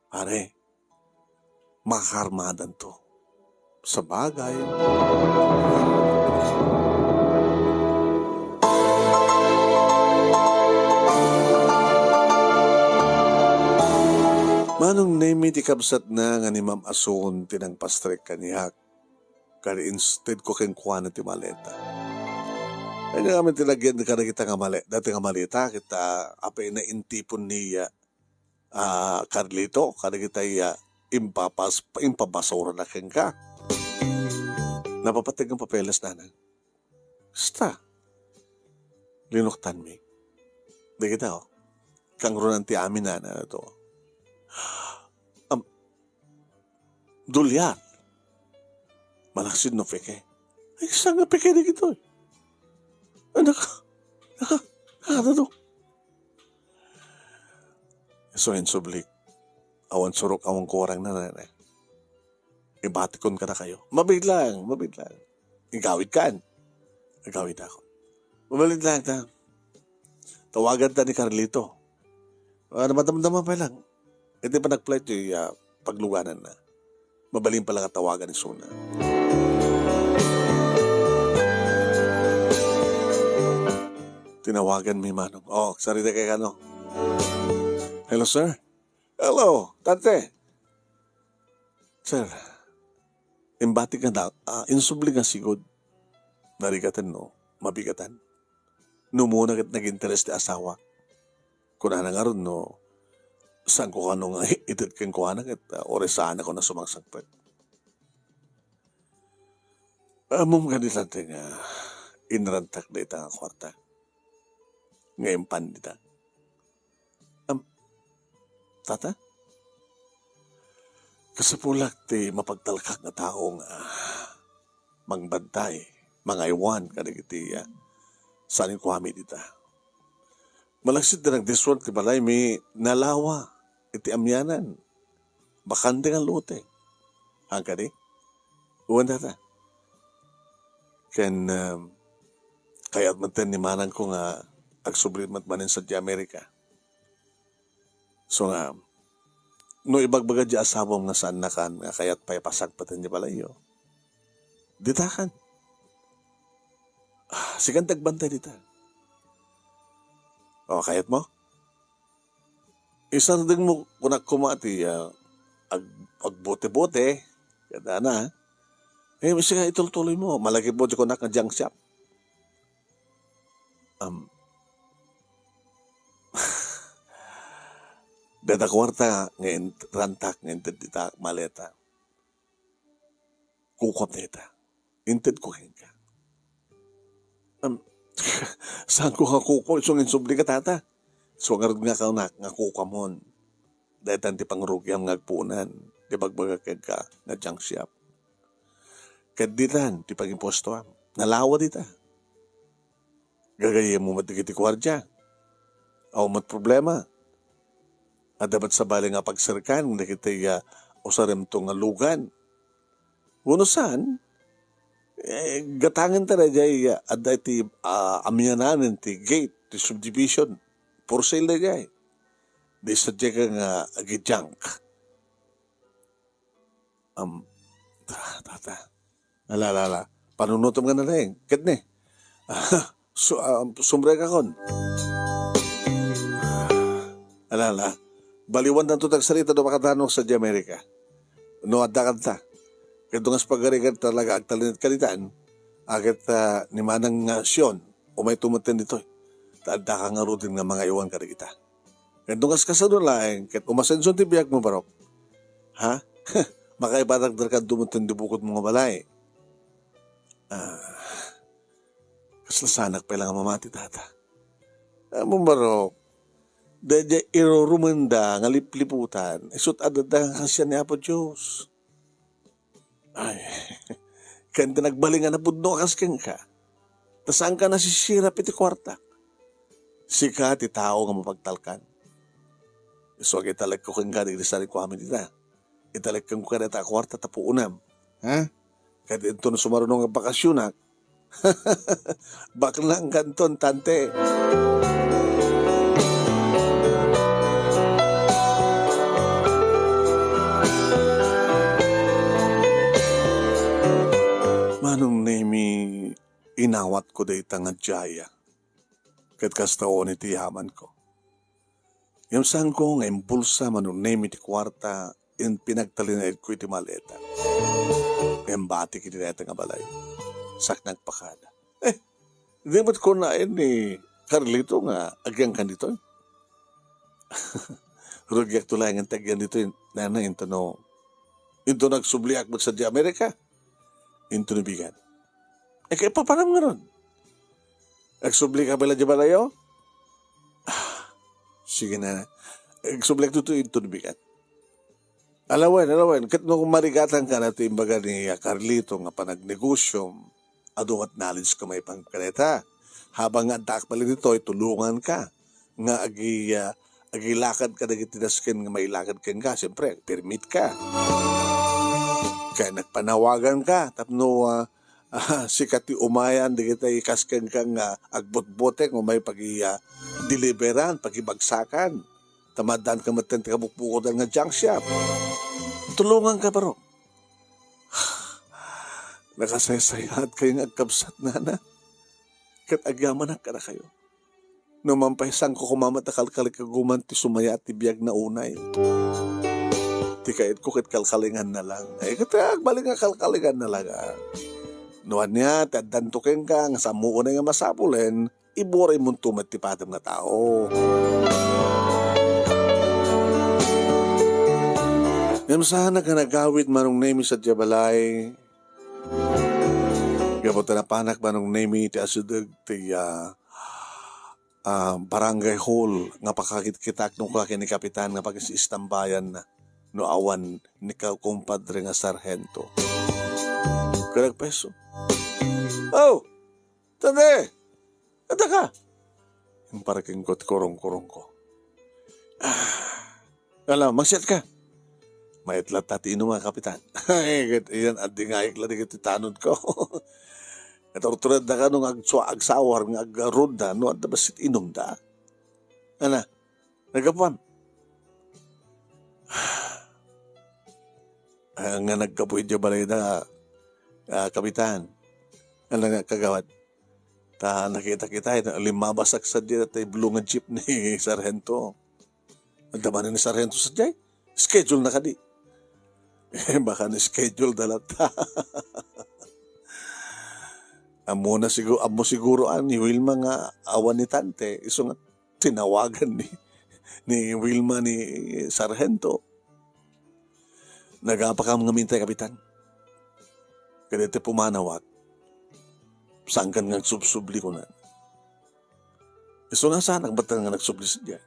Pare, makakarmadanto. Sabagay. Manong Nemi ti kabsatna nga ni Ma'am Asun ti nangpastrek kaniak. Kadi instead ko kenkuana ti maleta. Ania ngamin ti lagyan kadagita nga male-, dati nga maleta, ket apay intipon ni, ah, Carlito, kadagitay, ah, impapas-, impabasura na kenka. Napapateg nga papeles, nanang. Basta. Linuktanmi. Dagita, oh. Kangrunan ti amin, nanang, ito. Am-, Dolyar. Malaksid no peke. Ay, saan nga peke dagitoy? Anak, naka, naka, Isu nga insublik. Awan surok, awan kurang na, na, na. Ibatikon kadakayo. Mabiit lang, mabiit lang. Igawid kan. Igawid ako. Mabiit lang ta. Tawagan ta ni Carlito. Ano, madamdama pa lang. Iti panagplay ti, ah, pagluganan na. Mabalin pala nga tawagan ni Suna. Tinawagan mi manong. Oh, sarita kay kano. Hello, sir. Hello, tante. Sir, imbatik nga da, ah, insubli nga sigud. Narigatan no, mabigatan. No umuna ket nag-interes ti asawa. Kunana ngarud no, saan ko kano nga ited kenkuana ket, ah, uray saan a ko na sumangsangpet. Ammom kadi, tante, nga inrantak dayta nga kuarta nga impan dita. Am, tata? Kasapulak ti mapagtalkak nga tao nga mangbantay, mangaywan kadagiti, ah, saankuami dita. Malaksid ti nagdiswal ti balaymi, nalawa iti amianan. Bakante nga lote. Haan kadi? Wen, tata. Ken, um, kayat metten ni manangko nga agsubli met manen sadiay Amerika. So nga, no ibagbaga diay asawam nga saannakan nga kayat pay pasagpeten diay balayyo, ditakan. Ah, sikan ti agbantay dita. O, kayatmo? Isardengmo, kunak koma ti, ah, ag-, agbote-bote, kada na. Eh, sikan itultuloymo, malagipmo diay kunak nga junk shop. Am, dayta kuarta nga int-, rantak nga inted dita maleta. Kukuam dayta. Intedko kenka. Am, saanko nga kukuam, isu nga insubli ka, tata. Isu ngarud nga kunak nga kukuamon. Daytan ti pangrugiam nga agpuonan, ti bagbagak kenka nga junk shop. Ket ditan ti pangimpuestoam. Nalawa dita. Gagayyemmo met dagiti guardia. Awan met problema. Adda met sabali nga pagserkan dagiti, ah, usaremto nga lugan. Wenno saan, eh, gatangen ta daydiay, ah, adda iti, ah, amianan ti gate, ti subdivision. For sale daydiay. Di sadiay ka nga agi-junk. Am, ta-, tata. Ala, ala, ala. Panunotem nga nalaing. Ket ni. Su-, ah, sumrekakon. Ala, ala. Baliwantanto ti agsarita no makadanok sadiay Amerika. No adda kanta. Ket no kas pagarigan talaga agtalinaed ka ditan. Ket, ah, ni manang nga Sion, umayto metten ditoy. Ta addaka ngaruden nga mangaywan kadagita. Ket no kas kasano laeng, ket umasenso ti biagmo, barok. Ha? Makaibadak derka dumo ti bukodmo nga balay. Ah, kasla saanak pay la nga mamati, tata. Ammom, barok, daydiay irurumenda nga lipliputan, isut' adda nga kasian ni Apo Dios. Ay, ken ti nagbalin nga napudno a kas kenka, ta saanka nasisirap iti kuartak. Sika ti tao nga mapagtalkan. Isu nga italekko kenka dagiti sarikuamin dita. Italek kenka dayta a kuarta ta puonam. Ha? Ket inton sumaruno nga bakasionak, baknangkanton, tante. Manong Nemi, inawatko dayta nga diaya. Ket kasta unay ti yamanko. Ngem saanko nga imbulsa, Manong Nemi, ti kuarta, in pinagtalinaedko iti maleta. Ngem batik iti dayta nga balay. Sak nagpakada. Eh, di met kunaen ni Carlito nga agyangkan ditoy? Rugiakto laengen ti agyan ditoy, nana, intono, intono agsubliak met sadiay Amerika. Intono bigat. Eh, kaipapanam ngarud? Agsubli ka pay la diay balayo? Ah, sige, nana. Agsubliak ditoy, intono bigat. Alawen, alawen. Ket no marigatanka na ti imbaga ni, ah, Carlito nga panagnegosiom, adu met knowledgeko maipanggep kadayta. Habang nga addaak pay la ditoy, tulonganka nga agi-, ah, agilakad kadagiti dasken nga mailakad kenka. Siyempre, agpermitka. Ken nagpanawaganka tapno, ah, ah, sika ti umayan dagiti kas kenka nga agbutbuteng, umay pagi-, ah, deliveran, pagibagsakan. Ta maaddaanka metten ti kabukbukodan nga junk shop. Tulonganka, barok. Nakasaysayaatkayo nga agkabsat, nana, ket agyamanak kadakayo. No man pay, saanko koma met a kalkalikaguman ti sumayaat ti biagna unay. Ti kayatko ket kalkalinganna lang. Ay, ket agbalin nga kalkalinganna lang, ah. No ania ti addanto kenka nga saanmo unay nga masapulen, iburaymonto met ti padem nga tao. Ngem saanak nga nagawid, Manong Nemi, sadiay balay. Gapu ta napanak, Manong Nemi, iti asideg ti, ah, ah, barangay hall nga pakakitkitaak no kua ken ni Kapitan nga pagis-istambayan no awan ni kakumpadre nga sarhento. Ket agpeso. Oh! Tande! Adda ka? Imparkingko ti kurong-kurongko. Ah, ala, mangsiat ka. Mayat latta ti inum a, Kapitan. Ay, ket iyan, adingayek la dagiti tanodko. Naturturedda ka no nga agsua-, agsawar nga agronda, no adda bassit inumda. Ana, naggapuan. Ah, nga naggapu idiay balayda, ah, Kapitan. Ana nga, kagawad. Ta nakita-kita, eh, limmabasak sadiay dayta blue nga jeep ni Sarhento. Adda manen ni Sarhento sadiay? Schedule na kadi? Eh, baka ni-schedule da latta. Ammo na sigu-, ammo siguro, ah, ni Wilma nga awan ni Tante. Isu nga tinawagan ni, ni Wilma ni Sarhento. Nagapakam ngamin tay, Kapitan. Kadaytoy pumanawak. Saankan nga agsubsubli, kuna. Isu nga saan, nagbatal nga nagsubli sadiay.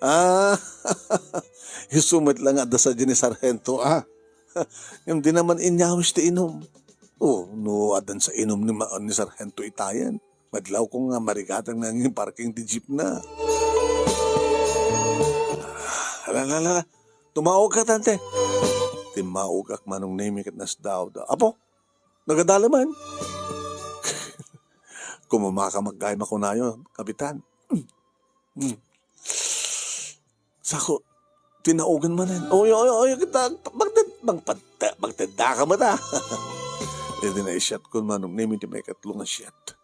Ah, isu met la nga adda sadiay ni Sarhento, ah. Ngem di naman inyawis ti inum. Oh, no addan sa inum ni ma-, ni Sarhento itayen. Madlawko nga marigatan nga parking ti jeep na. Ala, ala, ala. Tumaog ka, Tante. Timmaogak, Manong Nemi, ket nasdawda. Apo, nagadala man. Kumamaka maggayma kunayo, Kapitan. Hmm. Sako, tinaogan manen. Oy, oy, oy, kita, magted-, magpad-, magtedda ka met, ah. Idi naisiatkon, Manong Nemi, ti maikatlo nga siat.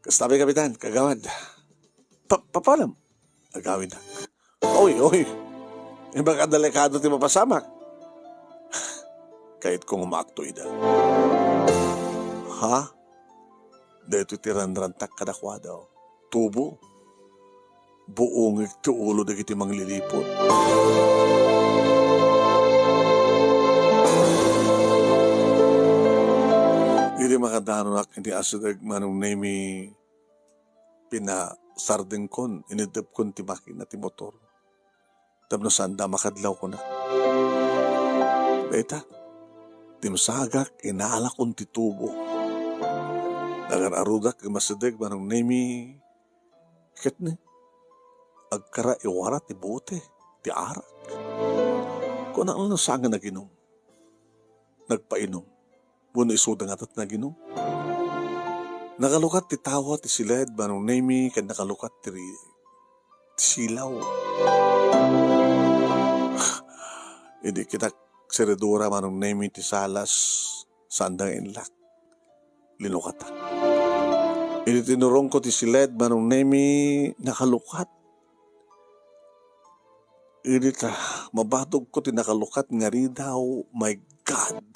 Kasta pay, Kapitan, kagawad. Pa-, papanam? Agawid. Oy, oy. Imbag a delikado ti mapasamak. Kayatko nga umakto ida. Ha? Daytoy ti ranrantak kadakuada. Tubo. Buongek ti ulo dagiti mangliliput. Idi makadanunak iti asideg, Manong Nemi, pinasardengkon, iniddepkon ti makina ti motor. Tapno saanda makadlaw, kuna. Dayta, timsagak, inalakon ti tubo. Nagar-arudak, immasideg, Manong Nemi, ket ni, agkara iwara ti bote, ti arak. Kunak no saan nga naginum. Nagpainom. Wenno isuda ngata ti naginum. Nakalukat ti tawa ti siled, Manong Nemi, ket nakalukat ti ri-, ti silaw. Idi kitak seredura, Manong Nemi, ti salas, saanda nga inlak. Linukatak. Idi tinurongko ti siled, Manong Nemi, nakalukat. Idi ta, mabatogko ti nakalukat nga ridaw, my God!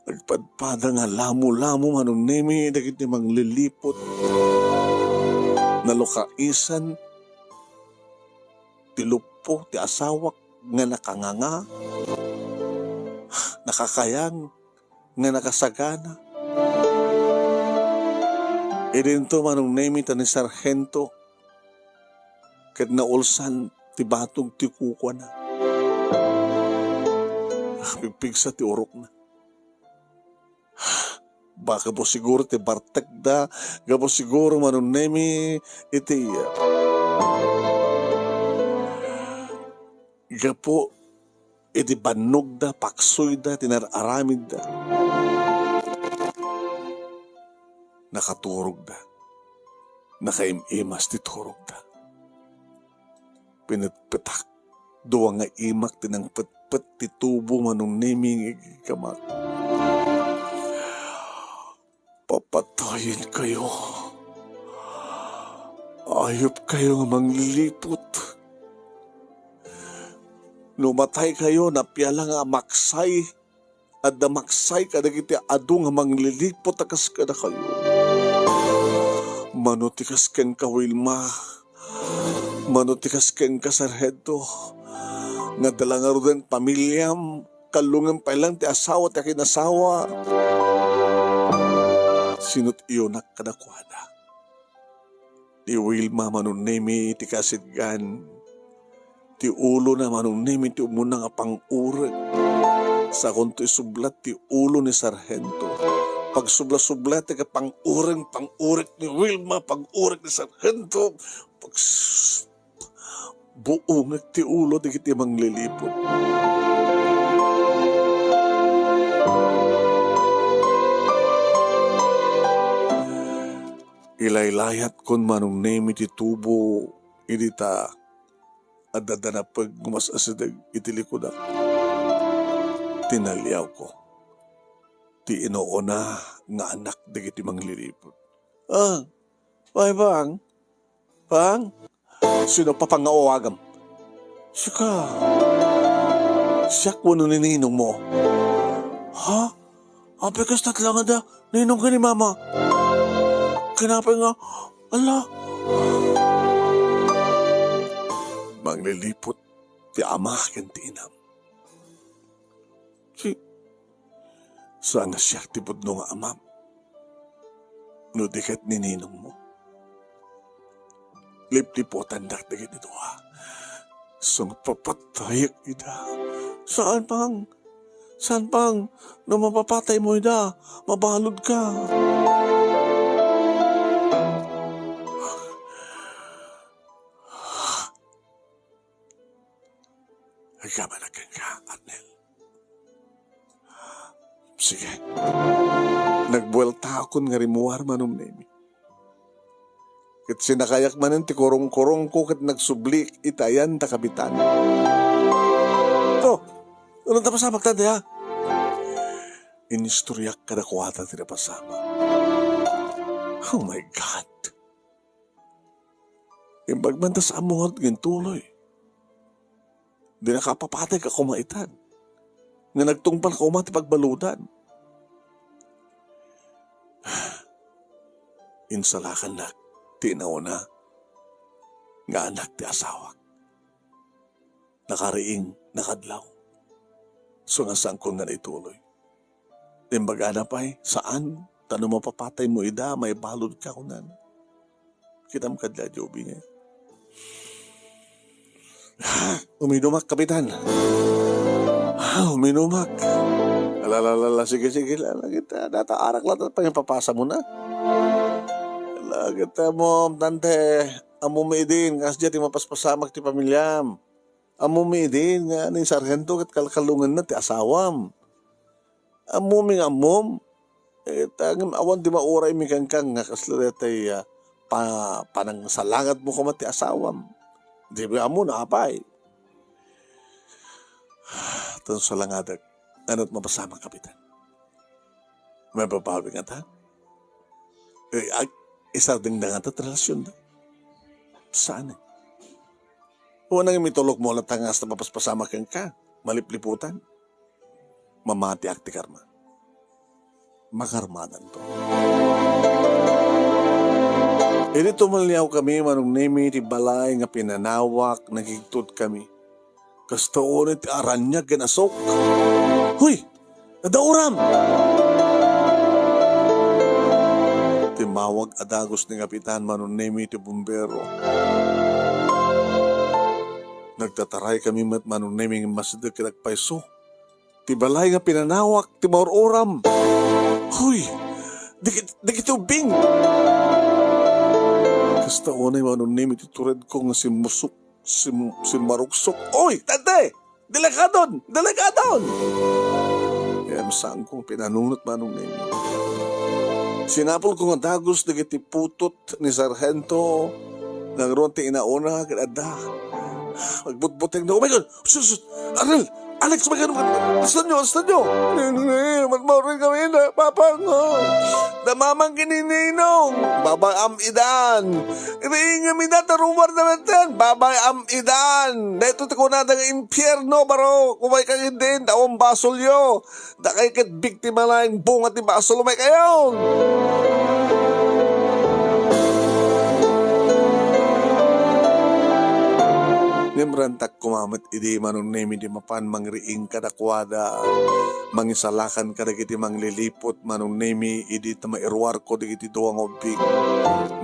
Nagpadpada nga lamo-lamo, Manong Nemi, dagiti mangliliput. Nalukaisan ti luppo ti asawak nga nakanganga, nakakayang, nga nakasagana. Idinto, Manong Nemi, ta ni Sargento ket naulsan ti batog ti kukuana. Pigpigsa ti urokna. Ba, gapu siguro ti bartekda, gapu siguro, Manong Nemi, iti, gapu iti bannogda, paksoyda, ti nar-aramidda. Nakaturogda. Nakaim-imas ti turogda. Pinetpetak. Dua nga imak ti nangpetpet ti tubo, Manong Nemi, nga igiggamak. Papatayenkayo. Ayupkayo nga mangliliput. No mataykayo, napiala nga maksay, adda maksay kadagiti adu nga mangliliput a kas kadakayo. Mano ti kas kenka, Wilma? Mano ti kas kenka, Sargento? Nga adda la ngaruden pamiliam, kallungen pay lang ti asawa ti akinasawa. Sino ti iyonak kadakuada? Ni Wilma, Manong Nemi, ti kasidgan. Ti ulona, Manong Nemi, ti umuna nga pang-urek. Sakonto isublat ti ulo ni Sargento. Pagsubla-sublatek nga pang-urek, pang-urek ni Wilma, pang-urek ni Sargento. Pags-, buongek ti ulo dagiti mangliliput. Ilaylayatkon, Manong Nemi, ti tubo idi ta adda danapeg nga mas-asideg iti likudak. Tinaliawko ti inuuna nga anak dagiti mangliliput. Ah, ay, Pang? Pang? Sino pa pang nga awagam? Sika. Siak wenno ni ninong mo? Ha? Apay, kasta ti langada, ninong ken ni mama. Kinapay nga, ala. Mangliliput ti ama ken ti inam. Si, saan nga siak ti pudno nga amam? No di ket ni ninong mo? Lipliputandak dagiti dua. Sungpapatayek ida. Saan, Pang? Saan, Pang? No mapapatay mo ida, mabalud ka. Agamanak kenka, Arnel. Sige. Nagbueltaakon nga rimmuar, Manong Nemi. Ket sinakayak manen ti kurungkurongko ket nagsubli iti ayan da kabitan. To, ano ta pasamak ta, ha? Inistoriak kadakuada ti napasamak. Oh my God! Imbag man ta saan mo nga agtuloy. Di nakapapatay ka koma itan. Nga nagtungpal koma ti pagbaludan. Insalakannak ti inauna nga anak ti asawak. Nakariing, nakadlaw. Isu nga saanko nga naituloy. Imbagana pay, "Saan, ta no mapapataymo ida, maibaludka," kunana. Kitam kadi a Joby nga, "Uminumak, Kapitan. Ah, uminumak. Ala, ala, ala, ala, sige, sige, ala, ala, kita, data arak la, ta pangipapasamo na. Ala, kita mo, tante, ammom idin, kasdiay ti mapaspasamak ti pamiliam. Ammom idin nga ni Sargento ket kalkalongenna ti asawam. Ammom nga ammom. Eh, ta ngem awan ti mauraymi kenka nga kasla daytay, ah, pa-, panangsalangadmo koma ti asawam. Di ba ammo no apay?" Tan salangadek, "Anat mapasamak, Kapitan? Mababawi ngata?" Eh, ag-, isardengda ngata ti relasionda? Saan, eh? Wen, nangem itulokmo latta nga hasta mapaspasamak kenka, malipliputan. Mamatiak ti karma. Makarmadanto. Idi tumaliawkami, Manong Nemi, ti balay nga pinanawak, nagigtodkami. Kasta unay ti araniag ken asuk. Huy! Adda uram! Timmawag a dagus ni Kapitan Manong Nemi ti bumbero. Nagtataraykami met, Manong Nemi, nga immasideg ket agpayso. Ti balay nga pinanawak, ti maur-uram. Huy! Dagit-, dagiti ubbing! Kasta unay, Manong Nemi, ti turedko nga simmusok, sim-, simmaruksok. Oy, tante! Delikadon! Delikadon! Ngem saanko pinanunot, Manong Nemi. Sinapulko nga dagus dagiti putot ni Sargento, nagruan ti inauna ket adda. Agbutbuteng na, "Oh my God! Sus, sus! Arnel! Alex, oh my God! Astanyo! Astanyo!" "Ni, ni, ni, mat-, maurin kami na, Papa, nga. Damamang kini Ninong. Babaam idan. Iri nga mida, taruar na natin. Babaam idan. Dayto ti kunada nga impierno, baro. Kumay ka din, tawon basolyo. Dakay ket biktima laeng bunga ti basol, umay kayo." Ngem rantak koma met idi Manong Nemi ti mapan mangriing kadakuada, mangisalakan kadagiti mangliliput, Manong Nemi, idi ta mairuarko dagiti dua nga ubbing.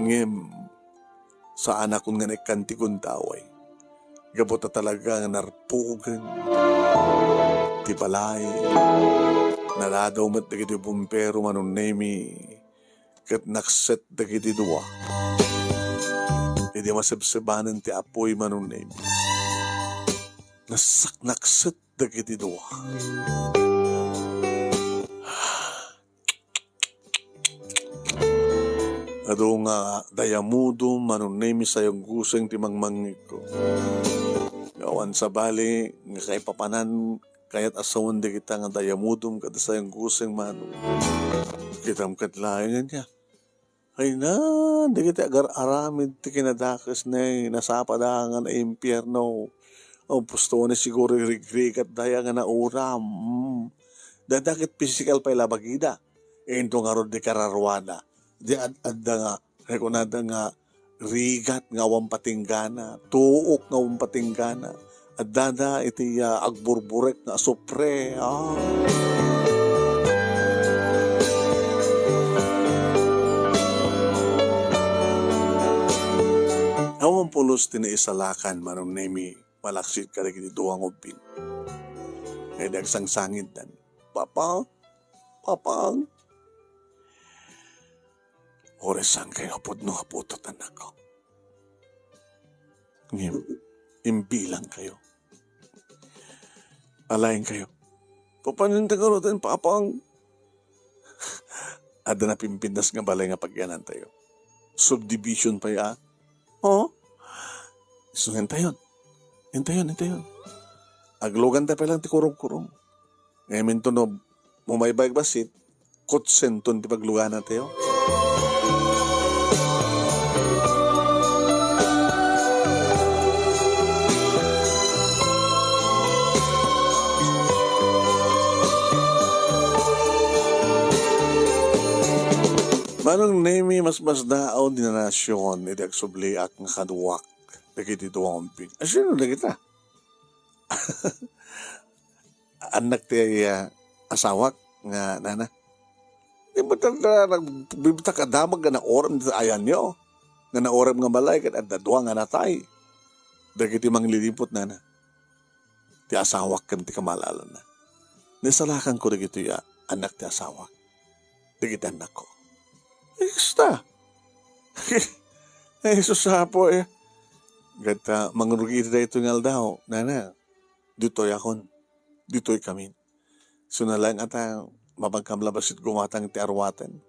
Ngem, saanakon nga naikkan ti gundaway. Gapu ta talaga nga narpugen ti balay. Naladaw met dagiti bumbero, Manong Nemi, ket nakset dagiti dua. Idi masebsebanen ti apuy, Manong Nemi, nasaknakset dagiti dua. Adu nga dayamudom, Manong Nemi, sayong guseng ti mangmangngegko. Nga awan sabali nga kaipapanan, kayat a sawen dagita nga dayamudom ket sayong guseng, Manong. Kitam ket laeng ania. Ay na, dagiti agar-aramid ti kinadakes ne, nasapa da nga naimpierno. O, pusto ni siguro rigrigat daya nga nauram. Mm. Dada ket pisikal pay la bagida. Into ngarud di kararuana. Di ad-, adda nga, kunada nga rigat nga awan patinggana, tuok nga awan patinggana. Addada iti, ah, agburburek nga asupre. Ah. Awan pulos ti naisalakan, Manong Nemi, malaksid kadagiti dua nga ubbing. Kaya dagsangsangitdan, "Papa, Papa, oresan kayo pudno a putot, anakko. Ngem, imbilang kayo. Alaen kayo." "Papanen ta garuden, Papang?" "Adda napimpintas nga balay nga pagyanantayo. Subdivision pay a." "Oh?" "Isu nga intayon. Intayon, intayon. Agluganta pay lang ti kurong-kurong. Ngayon, no, mumaybayag bassit, kutsenton ti paglugana tayo." Manong Nemi, masmasdaaw ti nanasion iti agsubliak nga kaduak dagiti dua nga ubbing. Asino dagita? annak ti, ah, asawak nga nana. Di ba ta, ta, nagbibtak a damag nga naurem ti ayanyo? Nga naurem nga balay, ket adda dua nga natay. Dagiti mangliliput nana. Ti asawak ken ti kamalalanna. Naisalakanko dagitoy a annak ti asawak. Dagiti annakko. Ay, kasta. Ay, sus, apo, eh. Ket, ah, mangrugi iti daytoy nga aldaw. Nana, ditoy akon. Ditoy kami. Suna laeng a ta, mapagkamlabas it gumatang ti arwaten.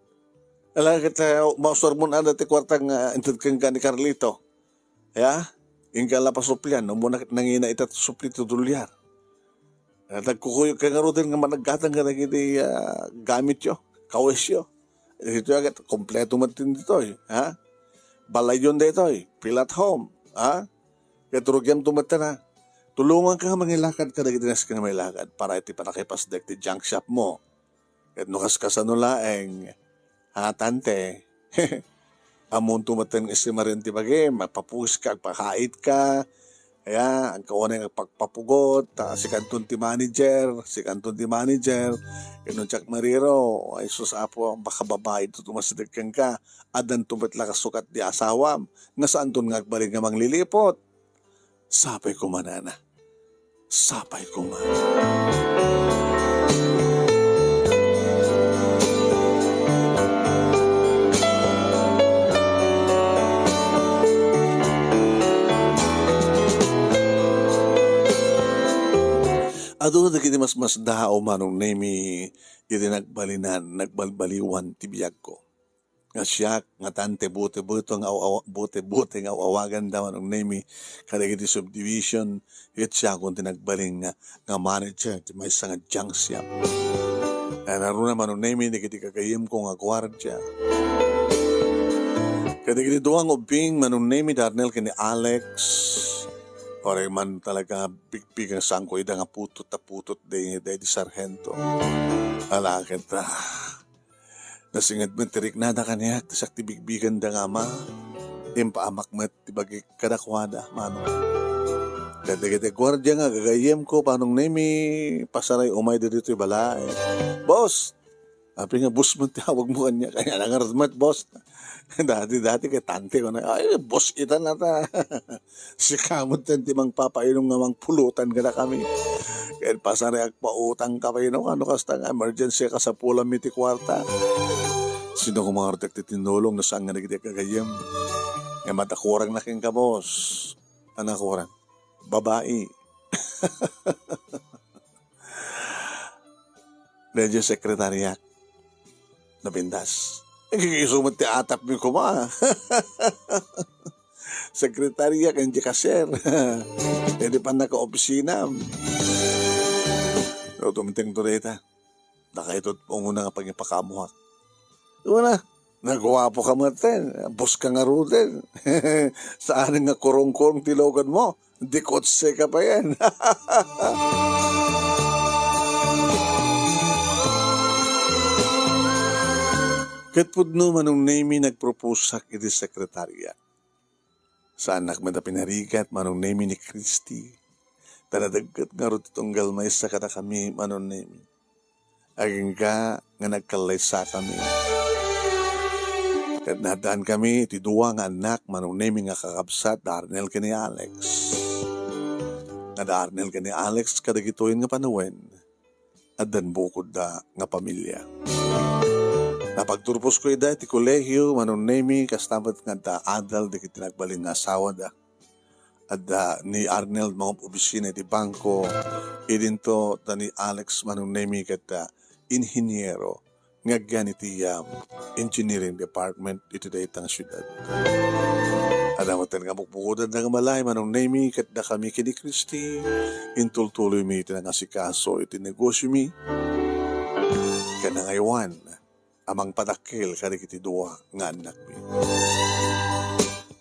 Ala, ket, ah, mausurmon ada ti kuarta nga inted kenka ni Carlito. Ya? Inka la pasuplian, no? Muna nangina ita ti supli ti dolyar. Ah, nagkukuyog ka ngaruden nga managgatang kadagiti, ah, gamityo, kawesyo. Ditoy agat, kompleto met ditoy, ha? Balayyon daytoy, feel at home, ha? Ket rugiam to met na. Tulonganka nga mangilakad kadagiti nasken a mailakad para iti pannakipasdek ti junk shop mo. Ket no kaskasano laeng, ha, tante? Ammonto met nga isimaren ti bagim, agpapugiska, agpakaitka, ya, agkaunay nga pagpapugot, ta sikanton ti manager, sikanton ti manager. Ket no diak mariro, ay sus, apo, baka babae to tumasideg kenka, addanto met la kasukat di asawam, nga saanton nga agbalin nga manglilipot. Sapay koma, nana. Sapay koma. Adu dagiti masmasdaaw, Manong Nemi, iti nagbalinan, nagbalbaliwan ti biagko. Nga siak, nga tante, bute-bute nga aw-, aw-, bute-bute nga aw-awaganda, Manong Nemi, kadagiti subdivision, ket siakon ti nagbalin nga, nga manager ti maysa nga junk shop. Ngaruna, Manong Nemi, dagiti gagayyemko nga guardia. Kadagiti dua nga ubbing, Manong Nemi, Darnel ken ni Alex. Uray man talaga bigbigen, saanko ida nga putot a putot, day, day di sarhento. Ala ket, ah, nasinged met ti riknada kaniak, ta siak ti bigbigenda nga ama. Impaamak met ti bagik kadakuada, Manong. Ket dagiti guardia nga gagayyemko, Manong Nemi, pasaray umayda ditoy balay. Boss! Apay nga boss man ti awagmo kaniak? Kaniak nangarud met, boss. Dati, dati ket tante ko na, "Ay, boss ita nata." Sika met ti mangpapainom nga mangpulutan kadakami. Ket pasaray agpautang ka pay no, ano kasta nga emergency, kasapulanmi ti kuarta. Sino koma ngarud ti tinulong no saan nga dagiti gagayyem? Nga matakurang na kenka, boss. Ano kurang? Babai. Medyo sekretariak. Napintas. Eh, isu met ti atapmi koma. Sekretariak, ken ti cashier. Iti pannakaopisinam. No, tumteng to dayta. Dakayo ti umuna nga pagipakaammoak. Una, naguapo ka met ten. Boss ka ngaruden. Saan nga kurong-kurong ti lugad mo? Di kotse ka pa yan. Ket pudno, Manong Nemi, nagproposak iti sekretarya. Saannak met a pinarigat, Manong Nemi, ni Christy. Ta nadagget ngarud ti tunggal maysa kadakami, Manong Nemi. Agingga nga nagkallaysakami. Ket naaddaankami iti dua nga annak, Manong Nemi, nga kakabsat da Arnel ken ni Alex. Nga da Arnel ken ni Alex kadagitoyen nga panawen, addan bukodda nga pamilia. Napagturposko ida iti kolehio, Manong Nemi, kasta met nga adda adal dagiti nagbalin nga asawada. Adda ni Arnel mangub-obisina iti bangko, idinto da ni Alex, Manong Nemi, ket, ah, inhiniero nga agyan iti, ah, engineering department iti dayta nga siudad. Adda met nga bukbukodanda nga balay, Manong Nemi, ket dakami ken ni Christy, intultuloymi iti nangasikaso iti negosiomi. Ken nangaywan a mangpadakkel kadagiti dua nga annakmi.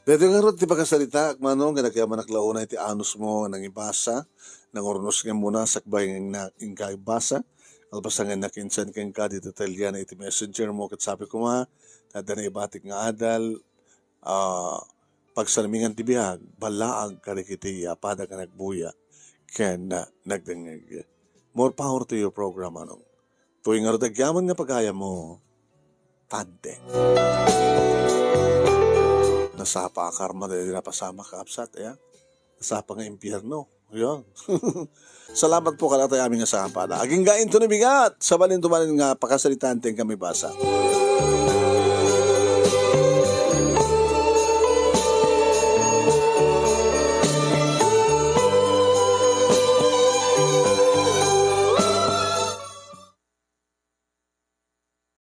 Daytoy ngarud ti pakasaritaak, Manong, nga nagyamanak la unay ti anusmo nga nangibasa, nangurnos nga muna sakbay nga inka ibasa. Kalpasan nga nakinsen kenka ti detalye iti messenger mo, ket sapay koma, adda naibatik nga adal, ah, pagsarmingan ti biag, ballaag kadagiti, ah, pada nga nagbuya ken, ah, nagdengngeg. More power to your program, Manong. Tuy ngarud agyaman nga pagayammo, Tante. Nasapa a karma daydi napasamak, kabsat, ya. Nasapa nga impierno. Yun. Salamat po kadatayo amin nga sangapala. Agingga inton bigat, sabali inton manen nga pakasaritaan ti kami basa.